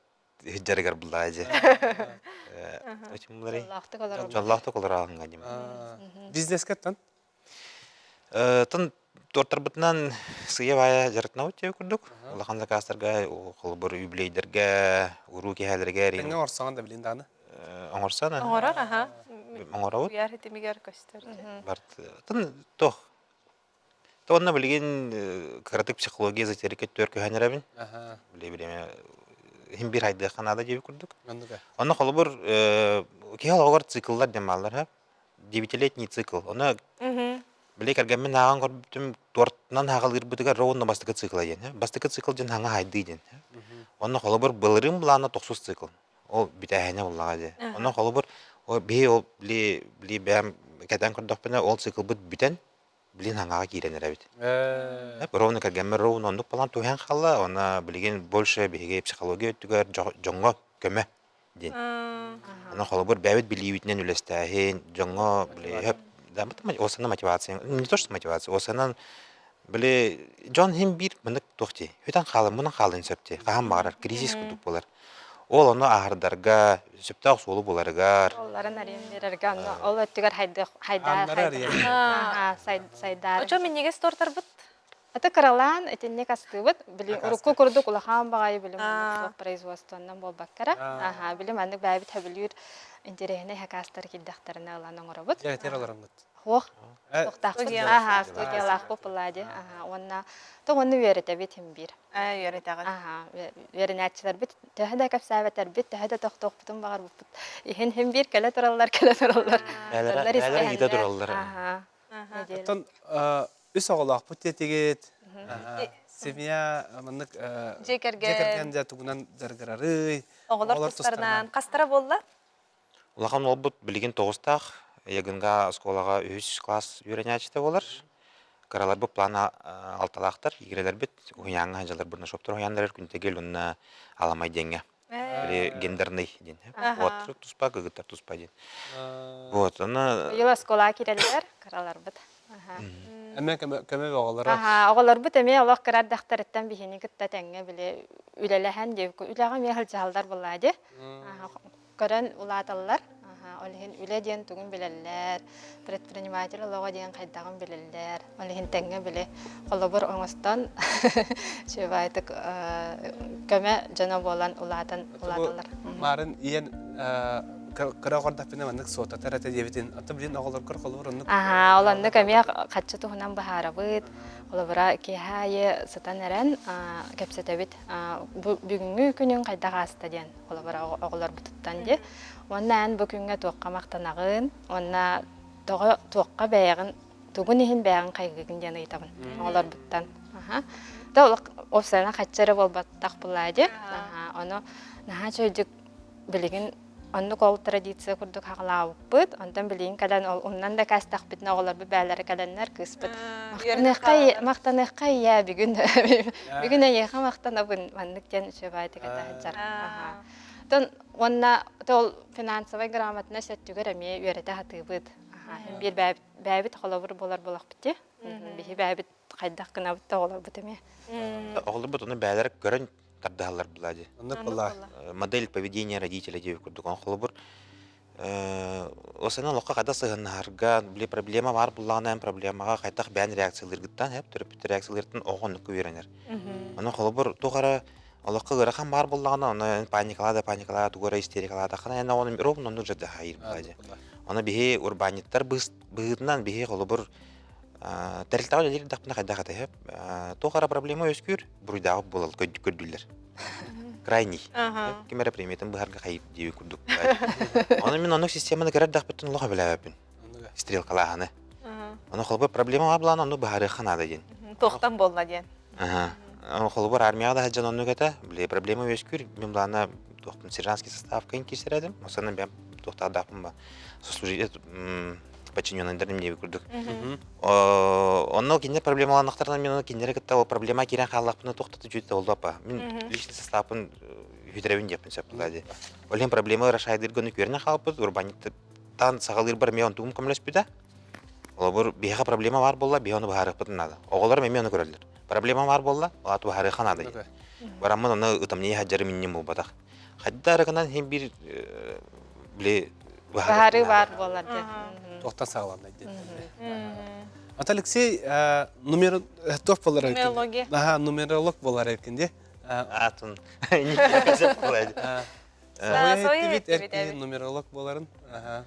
сылдьарыгар буллаҕа дьэ. Дьоллоохтук олорор. Дьоллоохтук олороҕуҥ дьим. Бизнескэ тон Тон туортарбытынан сыыйа-баайа дьарыктанабыт диэбит курдук. Улахан заказтарга, холобур, юбилейдэргэ, уруу киэһэлэригэр Тэҥҥэ оҥорсоҕун да билин даҕаны. Оҥорсон Оҥорор, аха. Оҥоробут. Куйаар ситимигэр көстөр. Барт тон туох То онно билигин кыратык психология эзотерика өттүгэр көһөн эрэбин. Били бириэмэ иһин биир хайдыахха наада диэбит курдук. Онно холобур киһи олоҕор цикллар диэн бааллар девятилетний цикл. Ону били кэргэммин ааҕан көрбүтүм туортунан ааҕалыырбытыгар ровно бастакы цикла диэн. Бастакы цикл диэн хаҥа хайдыы диэн. Онно холобур былырыын былаана тохсус цикл. Ол бүтээһинэ буллаҕа дии. Онно холобур биһи ол били били бэйэм кэтэн көрдөхпүнэ ол циклбыт бүтэн билин хаҥаҕа киирэн эрэбит. Ровно кэргэммэр ровно оннук балан түһэн хаалла. Онно билигин больше биһиги психология өттүгэр дьоҥҥо көмө диэн. Аны холобур бэйэбит билиибитинэн үлэстээһин, дьоҥҥо били да осана мотивация, не то что мотивация, осанан били дьон иһин биир мынык туох дии, бүтэн хаалан мунан хаалын сөп дии, хаһан баҕарар кризис курдук буолар. Ол ону аһардарга, сөптөөх суолу буларыгар. Олларын арыйан биэрэргэ онно ол өттүгэр хайдах хайдаар сайдаар. Очо минньигэс тортарбыт Аты кыралаан итинник астыыбыт. Били урукку курдук улахан баҕайы били маннык суох производствоннан буолбаккара. Аха, били маннык бэйэбит сөбүлүүр интэриэһинэй хакаастар киирдэхтэринэ ылан оҥоробут. Дьэ, олороҥҥут. Суох. Суохтаахпыт. Аха, студиялаахпыт буоллаа дии. Аха, уонна тоҕону үөрэтэбит иһин биир. Ээ, үөрэтэҕит. Аха, үөрэнээччилэрбит төһө да кэпсээбэтэрбит, төһө да тохтуохпутун баҕарбыппыт. Иһин иһин биир кэлэ тураллар, кэлэ тураллар. Бээлэрэ ыйыта тураллар. Аха. Оттон үс оҕолоохпут диэтигит. Семья маннык дьиэ кэргэн дьэ тугунан дьарыгырарый? Оҕолор тустарынан хастара буолла? Улахан уолбут билигин тоҕустаах. Ягынга оскуолаҕа үһүс класс үөрэнээччитэ буолар. Кыраларбыт плана алталаахтар, игирэлэрбит уһуйааҥҥа сылдьаллар Бурнашовтар уһуйааннарыгар Күнтэгил уонна Аламай диэҥҥэ. Или гендерный диэн. Вот туспа, кыргыттар туспа диэн. Вот, аны... Быйыл оскуолаҕа киирэллэр, кыраларбыт. Эмэ көмө көмө оҕолоро. Аха, оҕолорбут эмиэ олох кыра эрдэхтэриттэн биһини кытта тэҥҥэ били үлэлэһэн диэбиккэ үлэҕэ эмиэ сылдьаллар буоллаа дии. Көрөн улааталлар. Ол иһин үлэ диэн тугун билэллэр, предприниматель олоҕо диэн хайдаҕын билэллэр. Ол иһин тэҥҥэ били холобур оҥостон үчүгэйдик көмө дьоно буолан улаатан улааталлар. Маарын ийэн кыра оҕордохпуна маннык суотатар этэ диэбитин, оттон билин оҕолоргор холобур оннук Аһаа, ол оннук эмиэ хаччы туһунан быһаарабыт. Холобура, киэһэ аайы сытан эрэн кэпсэтэбит. Бу бүгүҥҥү күнүҥ хайдах ааста диэн холобура оҕолорбутуттан дии. Уонна эн бу күҥҥэ туохха махтанаҕын, уонна тоҕо туохха бэйэҕин тугун иһин бэйэҕин хайгыгын диэн ыйытабын оҕолорбуттан. Аха. Да офсайна хачча эрэ буолбатах булаа дии. Аха. Ону наһаа чөйдүк билигин Оннук ол традиция курдук хаҕалаабыппыт. Онтон билигин кэлэн ол умнан да кээстэхпитинэ оҕолорбут бээлэрэ кэлэннэр кыыспыт махтаныахха махтаныахха ийээ бүгүн бүгүн эйиэхэ махтанабын маннык диэн үчүгэй этэ сылдьар. Оттон уонна ол финансовай грамотность өттүгэр эмиэ үөрэтэ сатыыбыт. Биир бэйэбит холобур буолар буолахпыт дии. Биһи бэйэбит хайдах гынабыт да оҕолорбут эмиэ. Оҕолорбут ону бээлэрэ көрөн тардыһаллар была дии. Оннук была. Модель поведения родителей диэбит курдук. Он холобур осана олоххо хайдах сыһыаннаһарга, били проблема баар буллаҕына проблемаҕа хайдах бэйэн реакциялыыргыттан, эп төрөппүт реакциялыыртан оҕо оннукка үөрэнэр. Ону холобур туох эрэ олоххо ыарахан баар буоллаҕына, ону эн паникалаа да паникалаа, тугу эрэ истерикалаатаххына, эн оҕону ровно оннук дьадыһаайыр была дии. Ону биһи урбаанньыттар быһыытынан биһи холобур тэрилтэҕэ үлэлиир эрдэхпинэ хайдах этэй туох эрэ проблема үөскүүр буруйдааҕы буолал көрдүүллэр крайний ким эрэ премиятын быһарга хайыр диэбит курдук ону мин оннук системаны көрөр эрдэхпиттэн олох өбүлээбэппин стрелкалааһыны ону холобур проблема баар буолан ону быһаарыахха наада диэн туохтан буолла диэн холобур армияҕа да сылдьан оннук этэ били проблема үөскүүр мин былаана туохпун сержантский составка киирсэр этим осанан бэм туохтаардаахпын ба сослужить подчиненныйдарым диэбит курдук. Онно кинилэр проблемаланнахтарына мен оны кинилэри кытта ол проблема киирэн хааллахпына туохта да үчүгэй буолуо Мин личный составпын үһүтэребин диэппин сөп буолла дии. Ол иһин проблема ырашайдыырга ону күөрэнэ хаалбыт, урбаанньыктан саҕалыырбар эмиэ онтугум көмөлөспүтэ. Холобур, биһиэхэ проблема баар буолла, биһи ону быһаарыахпытын наада. Оҕолорум эмиэ ону көрөллөр. Проблема баар буолла, ол аата быһаарыахха наада диэн. Бараммын ону ытамньыйа сылдьарым инним буолбатах. Хайда эрэ гынан иһин биир били Быһаарыы баар буолар диэн. Туохтан саҕаланна диэн. Ата Алексей номер туох буолар эркин? Нумерология. Аха, нумеролог буолар эркин ди. Атын. Соһуйа эркин нумеролог буоларын. Аха.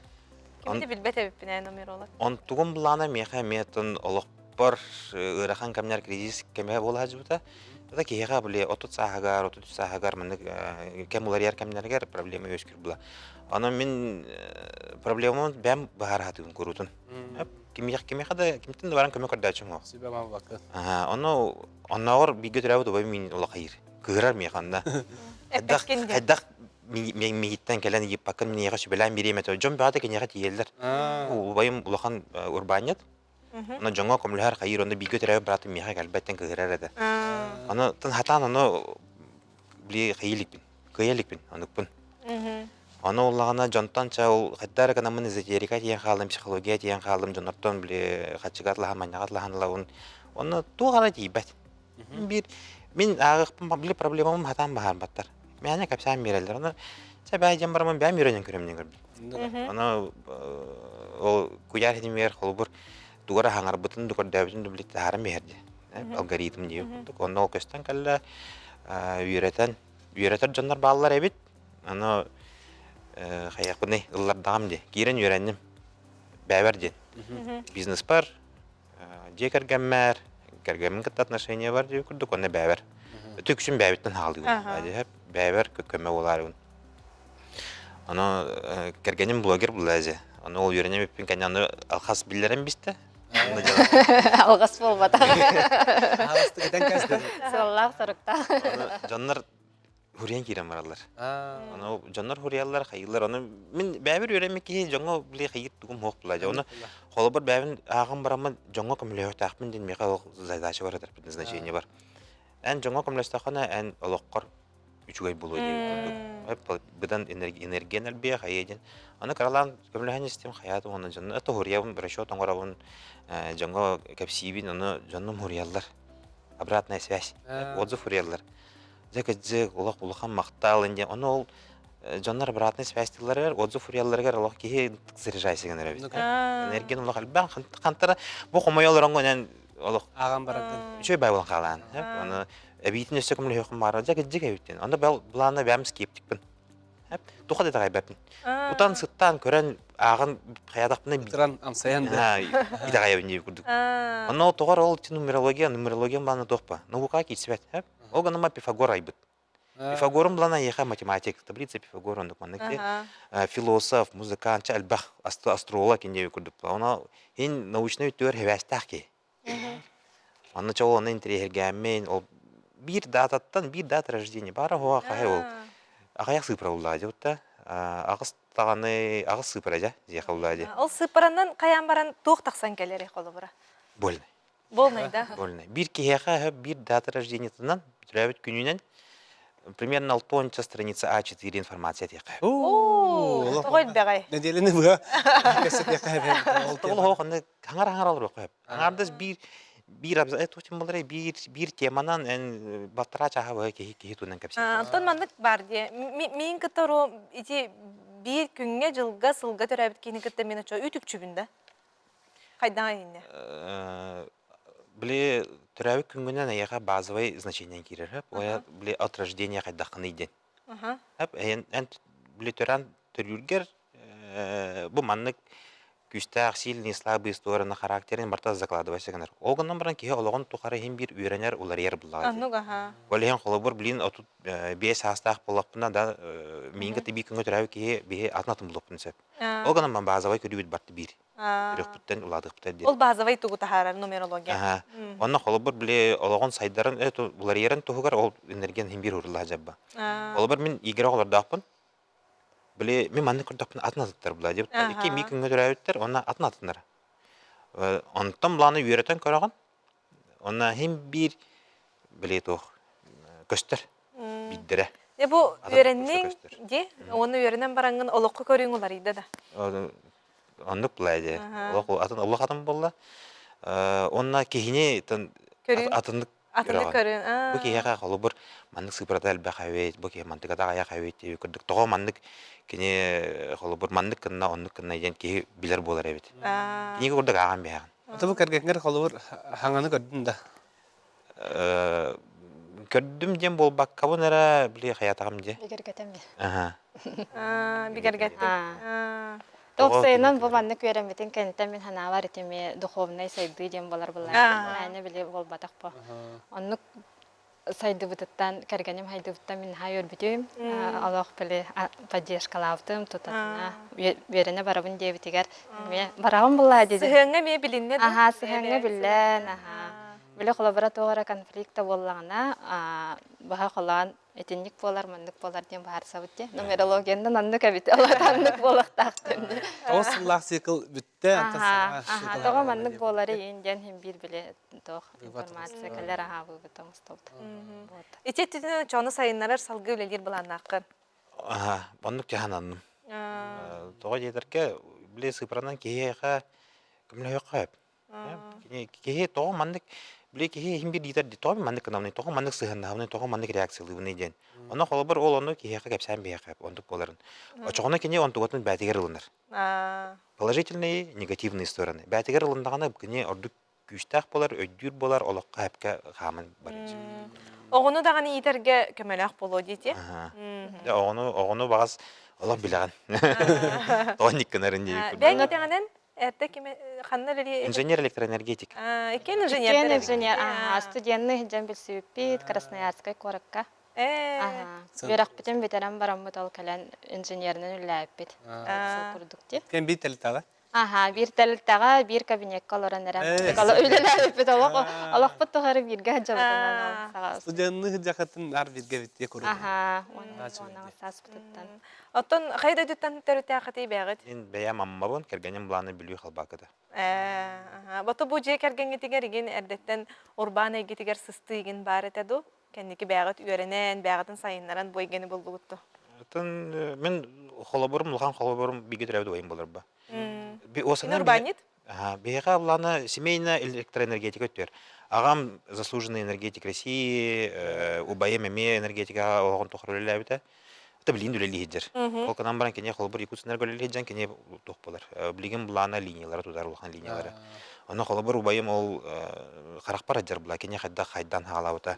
Кимди билбэт эбиппин ээ нумеролог. Онтугум былаана миэхэ эмиэ олох Олохпор ыарахан кэмнэр кризис кэмэ буола сылдьыбыта. Это киһиэхэ били 30 сааһыгар, 33 сааһыгар маннык кэм уларыйар кэмнэригэр проблема үөскүүр була. Онон мин проблемабын бэйэм быһаара сатыыбын куруутун. Кимиэхэ кимиэхэ да кимтэн да баран көмө көрдөөччүм суох. Сүбэ маалбаккын. Ону оннооҕор бииргэ төрөөбүт убайым миин улахайыр. Кыыһырар миэхэ онно. Хайдах хайдах миигиттэн кэлэн ыйыппаккын миэхэ сүбэлээн биэриэм этэ. Дьон бөҕөтө киниэхэ тиийэллэр. Убайым улахан урбаанньыт. Ону дьоҥҥо көмөлөһөр хайыыр, онно бииргэ төрөөбүт быраатым миэхэ кэлбэттэн кыһырар этэ. Ону тын хатаан ону били хайыы иликпин, кыайа иликпин, онукпун. Ону уллаҕына дьонтон ча ол хайда эрэ гынаммын эзотерика тиийэн хааллым, психология тиийэн хааллым, дьоннортон били хаччыга атлаһан, манньаҕа атлаһан ылабын. Онно туох эрэ тиийбэт. Биир мин ааҕыахпын били проблемабын хатаан баһаарбаттар. Мээнэ кэпсээн биэрэллэр. Ону чэ бээ диэн бараммын бэйэм үөрэнэн көрөм диэн көрбүт. Ону ол куйаар ситимигэр холобур тугу эрэ хаҥарбытын да көрдөөбүтүн да били таһааран биэрэр дии. Алгоритм дии курдук. Онно ол көстөн кэллэ үөрэтэн үөрэтэр дьоннор бааллар эбит. Ону хайыахпыный ыллардаҕым дии. Киирэн үөрэнним. Бэйэбэр диэн. Бизнеспар Дьиэ кэргэммэр, кэргэммин кытта отношения бар диэбит курдук, уонна бэйэбэр. Өтө үксүн бэйэбиттэн хаалыыбын. Бэйэбэр көмө буолаарыбын. Ону кэргэним блогер булла Ону ол үөрэнэ бүппүн кэннэ ону алхас биллэрэн бистэ. Алҕас буолбатах. Аһаҕастык этэн кэстэн. Сыаллаах соруктаах. Дьоннор хуруйан киирэн бараллар. Ону дьоннор хуруйаллар, хайыыллар. Ону мин бэйэбэр үөрэммит киһи дьоҥҥо били хайыыр тугум суох була. Ону холобур бэйэбин ааҕан бараммын дьоҥҥо көмөлөһүөхтээхпин диэн миэхэ ол задача бар предназначение бар. Эн дьоҥҥо көмөлөстөххүнэ эн олоххор үчүгэй буолуо диэбит курдук. Быдан энергиян элбиэ хайыа диэн. Аны кыралаан көмөлөһөн истим хайаатым уонна дьонно это хуруйабын расчет оҥоробун дьоҥҥо кэпсиибин ону дьоннум хуруйаллар. Обратная связь. Отзыв хуруйаллар. Дьэ кырдьык, олох улахан махтал диэн. Ону ол дьоннор обратная связь тылларыгар, отзыв суруйалларыгар олох киһи заряжайся гынар эбит. Энергияны олох элбэх хантара бу хомойо олороҥҥо олох ааҕан бараргын. Үчүгэй бай буолан хаалаан. Аны эбиитин өссө көмөлөһүөххүн баҕарар. Дьэ кырдьык эбит диэн. Онно бэл былаанна бэйэм скептикпин. Туха да итэҕэйбэппин. Утан сыттаан көрөн ааҕан хайаатахпына Ытыран амсайан да. итэҕэйэбин диир курдук. Онно тоҕор ол нумерология, нумерология былаана туох ба? Наука киирсибэт. Ол гынан Пифагор айбыт. Пифагорум булан айыха математик, таблица Пифагор оннук маннык философ, музыкант, элбэх астролог инде курдук. Оны ин научный өттүгэр хэвээстээх киһи. Онно чоҕу онно интэриэһиргээммин, ол биир дататтан биир дата рождения баара хоһо хаһай ол аҕыйах сыыпыра буллаҕа дьэ Аҕыс даҕаны аҕыс сыыпара дьэ дьиэхэ улаа дии. Ол сыыппаранан хайаан баран туох тахсан кэлэрий холобура? Больный. Больный да? Больный. Биир киһиэхэ биир дата рождениетынан төрөөбүт күнүнэн примерно алтонча страница А4 информация этиэхэ. Оо, тоҕо элбэҕэй? Нэдиэлэни быһа кэпсэтиэхэ Ол оһох онно хаҥар-хаҥар олоруохха сөп. Аҥаардас биир биир абзац туох буоларай биир биир теманан эн балтараа чааһа быһа киһи киһи туһунан кэпсиир. Антон маннык бар дии. Миин кытта ити биир күҥҥэ, дьылга, сылга төрөөбүт киһини кытта мин очо үтүкчүбүн да. Хайдаҕа иннэ? Били төрөөбүт күҥҥүнэн эйиэхэ базовый значение киирэр. Оя били от рождения хайдаххыный диэн. Эн эн били төрөөн төрүүргэр бу маннык күүстээх сильные слабые стороны характерын барыта закладывайся гынар. Ол гынан баран киһи олоҕун тухары иһин биир үөрэнэр, уларыйар буллаҕа. Оннук аха. Ол иһин холобур блин 35 саастаах буоллахпына да миин кытта биир күҥҥэ төрөөбүт киһи биһи атын атын булуохпун сөп. Ол гынан баран базовай көрүүбүт барыта биир. Төрүөхпүттэн улаатыахпыттан диэн. Ол базовай тугу таһаарар нумерология. Аха. Онно холобур били олоҕун сайдарын уларыйарын туһугар ол энергияны иһин биир ууруллаha дьабба. Холобур мин игирэ оҕолордоохпун. Били мин маннык көрдөхпүнэ атын атыттар була диэбиттэр. Икки мии күҥҥэ төрөөбүттэр уонна атын атыннар. Онтон былааны үөрэтэн көрөҕүн. Онно иһин биир били туох көстөр биирдэрэ. Дьэ бу үөрэнниҥ дии уонна үөрэнэн бараҥҥын олоххо көрүүҥ уларыйда да? Оннук була дии. Олох атын олох атын буолла. Уонна киһини атыннык Атыннык көрүн. Бу киһиэхэ холобур маннык сыыпарата элбэх эбит, бу киһи мантыката аҕыйах эбит диэбит курдук. Тоҕо маннык кини холобур маннык гынна, оннук гынна диэн киһи билэр буолар эбит. Кинигэ курдук ааҕан биһэҕин. Ата бу кэргэҥҥэр холобур хаҥаны көрдүн да? Көрдүм диэн буолбаккабын эрэ били хайатаҕым дии. Бигэргэтэн Аха. Бигэргэттим. Топсайынан бу маннык үөрэммитин кэнниттэн мин санаабар итими духовнай сайдыы диэн буолар буллаах. Мээнэ били буолбатах бу. Оннук сайдыбытыттан, кэргэним сайдыбыттан мин наһаа үөрбүтүм. Олох били поддержкалаабытым, тутатына үөрэнэ барабын диэбитигэр эмиэ бараҕын буллаа дии. Сыһыаҥҥа эмиэ билиннэ да? Аха, сыһыаҥҥа биллэн, аха. Били холобура туох эрэ конфликта буоллаҕына, быһа холоон итинник буолар, маннык буолар диэн быһаарсабыт дии. Нумерологиянан оннук эбит, оннук буолуохтаах диэн. Тоҕус сыллаах цикл бүттэ, антон саҥа Аха, тоҕо маннык буолары иин диэн иһин биир били туох информация кэлэр аһаабыыбыт оҥостубут. Вот. Ити өттүнэн чоону сайыннарар салгыы үлэлиир былааннааххын. Аха, оннук дьаһананным. Тоҕо диэтэргэ, били сыыпаранан киһиэхэ көмөлөһүөххэ сөп. Киһи тоҕо маннык били киһи иһин биир диитэр тоҕо маннык гынабыный, тоҕо маннык сыһыаннаһабыный, тоҕо маннык реакциялыыбыный диэн. Онно холобур ол ону киһиэхэ кэпсээн биһиэхэ онтук буоларын. Очоҕуна кини онтугатын бээтигэр ылынар. Положительные, негативные стороны. Бээтигэр ылыннаҕына кини ордук күүстээх буолар, өйдүүр буолар, олоххо эпкэ хааман барар. Оҕону даҕаны иитэргэ көмөлөөх буолуо диэтиэ. Оҕону оҕону баҕас олох билэҕин. Тоҕо инник гынарын дии курдук. Бэйэҥ итэҕинэн Эрдэ ким ханна үлэлии Инженер электроэнергетик. Иккиэн инженер. Иккиэн инженер. Аха, студенны иһдьэн билсибиппит Красноярскай куоракка. Аха. Үөрэхпитин бүтэрэн бараммыт ол кэлэн инженеринэн үлэлээбиппит. Сол курдук дии. Кем биир тэрилтэҕэ? Аха, биир тэрилтэҕэ, биир кабинекка олорон эрэ үлэлээбиппит. Олох олохпут тухары бииргэ сылдьабытынан Студенны сылдьахатын ар бииргэ биттиэ курдук. Аха, уонна сааспытыттан. Оттон хайа дойдуттан төрүттээххитий бэйэҕит? Мин бэйэм Аммабын, кэргэним былааны Бүлүү Халбаакыта. Ээ, бото бу дьиэ кэргэҥҥитигэр игин эрдэттэн урбаан эйгэтигэр сыстыы игин баар этэ дуу? Кэнники бэйэҕит үөрэнэн, бэйэҕитин сайыннаран бу эйгэни буллугут дуу? Оттон мин холобурум, улахан холобурум бииргэ төрөөбүт убайым буолар Кини урбаанньыт? Биһиэхэ былаана семейная электроэнергетика өттүгэр. Аҕам заслуженный энергетик России, убайым эмиэ энергетикаҕа олоҕун тухары үлэлээбитэ. Это билигин үлэлии сылдьар. Ол гынан баран кини холобур Якутскэнерго үлэлии сылдьан кини туох буолар. Билигин былаана линиялара тутар улахан линиялара. Онно холобур убайым ол харахпар сылдьар була кини хайдах хайдан хаалаабыта.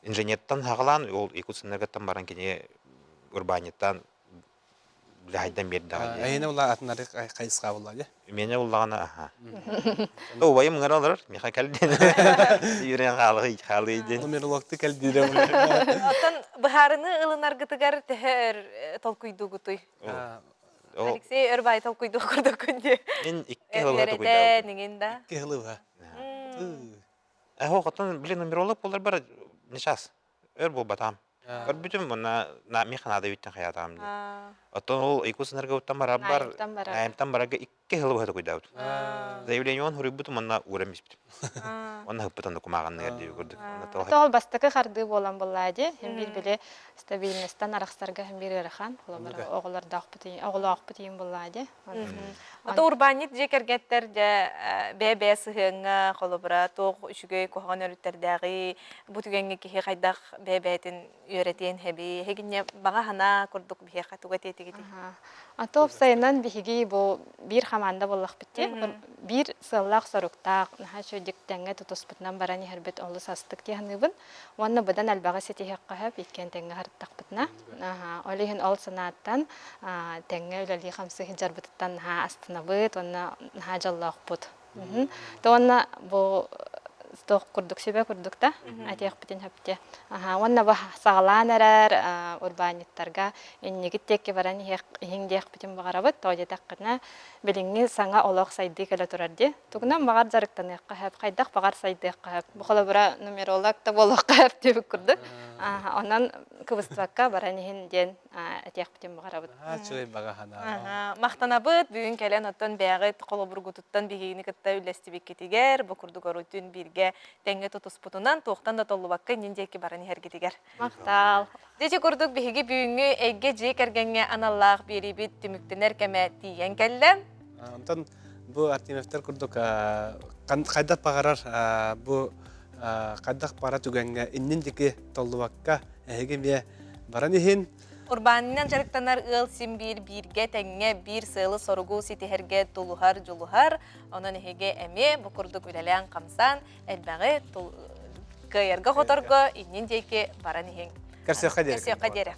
Инженертан хаалаан ол Якутскэнерготтан баран кини урбаанньыттан Хайдан биэрдэҕэ дии. Эйиэнэ була атынары хайысха була дии. Миэнэ буллаҕына аха. Убайым ыҥыра олорор, миэхэ кэл диэн. Үүрэн хаалый, хаалый диэн. Нумерологты кэл диирэ. Оттон быһаарыныы ылынаргытыгар төһө өр толкуйдуугутуй? Алексей өр баай толкуйдуу курдуккун дии. Мин икки сыл толкуйдаабытым. Үөрэтэн да. Икки сылы быһа. Эһо, оттон блин, нумеролог буолар бар не час. Өр буолбатаҕым. Көрбүтүм уонна миэхэ наада эбиттэн хайаатаҕым дии. Оттон ол Якутсэнерготтан барарбар, Наемтан барарга икки сылы быһа токуйдаабытым. Заявлениеҕын суруйбутум уонна ууран биспитим. Уонна ыһыппытым да кумааҕынныгар диэби курдук. Ол бастакы хардыы буолан буоллаа дии. Син биир били стабильностан арахсарга син биир ыарахан. Холобура оҕолордоохпут оҕолоохпут иин буоллаа дии. Ото урбаанньыт дьиэ кэргэттэр дьэ бэйэ-бэйэ сыһыаҥҥа холобура туох үчүгэй куһаҕан өрүттэрдээҕий бу түгэҥҥэ киһи хайдах бэйэ-бэйэтин үөрэтиэн хэби эһигинньэ баҕа санаа курдук биһиэхэ тугу этиэтигитий? Ато уопсайынан биһиги бу биир хамаанда буоллахпыт дии. Биир сыаллаах-соруктаах, наһаа үчүгэйдик тэҥҥэ тутуспутунан баран иһэрбит олус астык дии саныыбын. Уонна быдан элбэҕи ситиһиэххэ сөп иккиэн тэҥҥэ сырыттахпытына. Ол иһин ол санааттан тэҥҥэ үлэлии-хамсыы сылдьарбытыттан наһаа астынабыт уонна наһаа дьоллоохпут. То уонна бу туох курдук сүбэ курдук да этиэхпитин сөптө. Уонна бу саҕалаан эрэр урбаанньыттарга иннигит диэки баран иһиҥ диэхпитин баҕарабыт. Тоҕо диэтэххинэ билиҥҥи саҥа олох сайдыы кэлэ турар дии. Тугунан баҕар дьарыктаныахха сөп, хайдах баҕар сайдыахха сөп. Бу холобура нумеролог да буолуохха сөп диэбит курдук. Онон кыбыстыбакка баран иһин диэн этиэхпитин баҕарабыт. Үчүгэй баҕа санаа. Махтанабыт бүгүн кэлэн оттон бэйэҕит холобургутуттан биһигини кытта үллэстибиккитигэр, бу курдук орутун бииргэ тэҥҥэ тутуспутунан туохтан да толлубакка иннин диэки баран иһэргитигэр. Махтал. Дьэ курдук биһиги бүгүҥҥү эйгэ дьиэ кэргэҥҥэ аналлаах биэриибит түмүктэнэр кэмэ тиийэн кэллэ. Онтон бу Артемьевтар курдук хайдах баҕарар бу хайдах бара түгэҥҥэ иннин диэки толлубакка эһиги эмиэ баран иһин. Урбаанынан дьарыктанар ыал син биир бииргэ тэҥҥэ биир сыалы-соругу ситиһэргэ тулуһар, дьулуһар. Онон эһиги эмиэ бу курдук үлэлээн-хамсаан элбэҕи кыайарга-хоторго иннин диэки баран иһиҥ. Көрсүөххэ диэри. Көрсүөххэ диэри.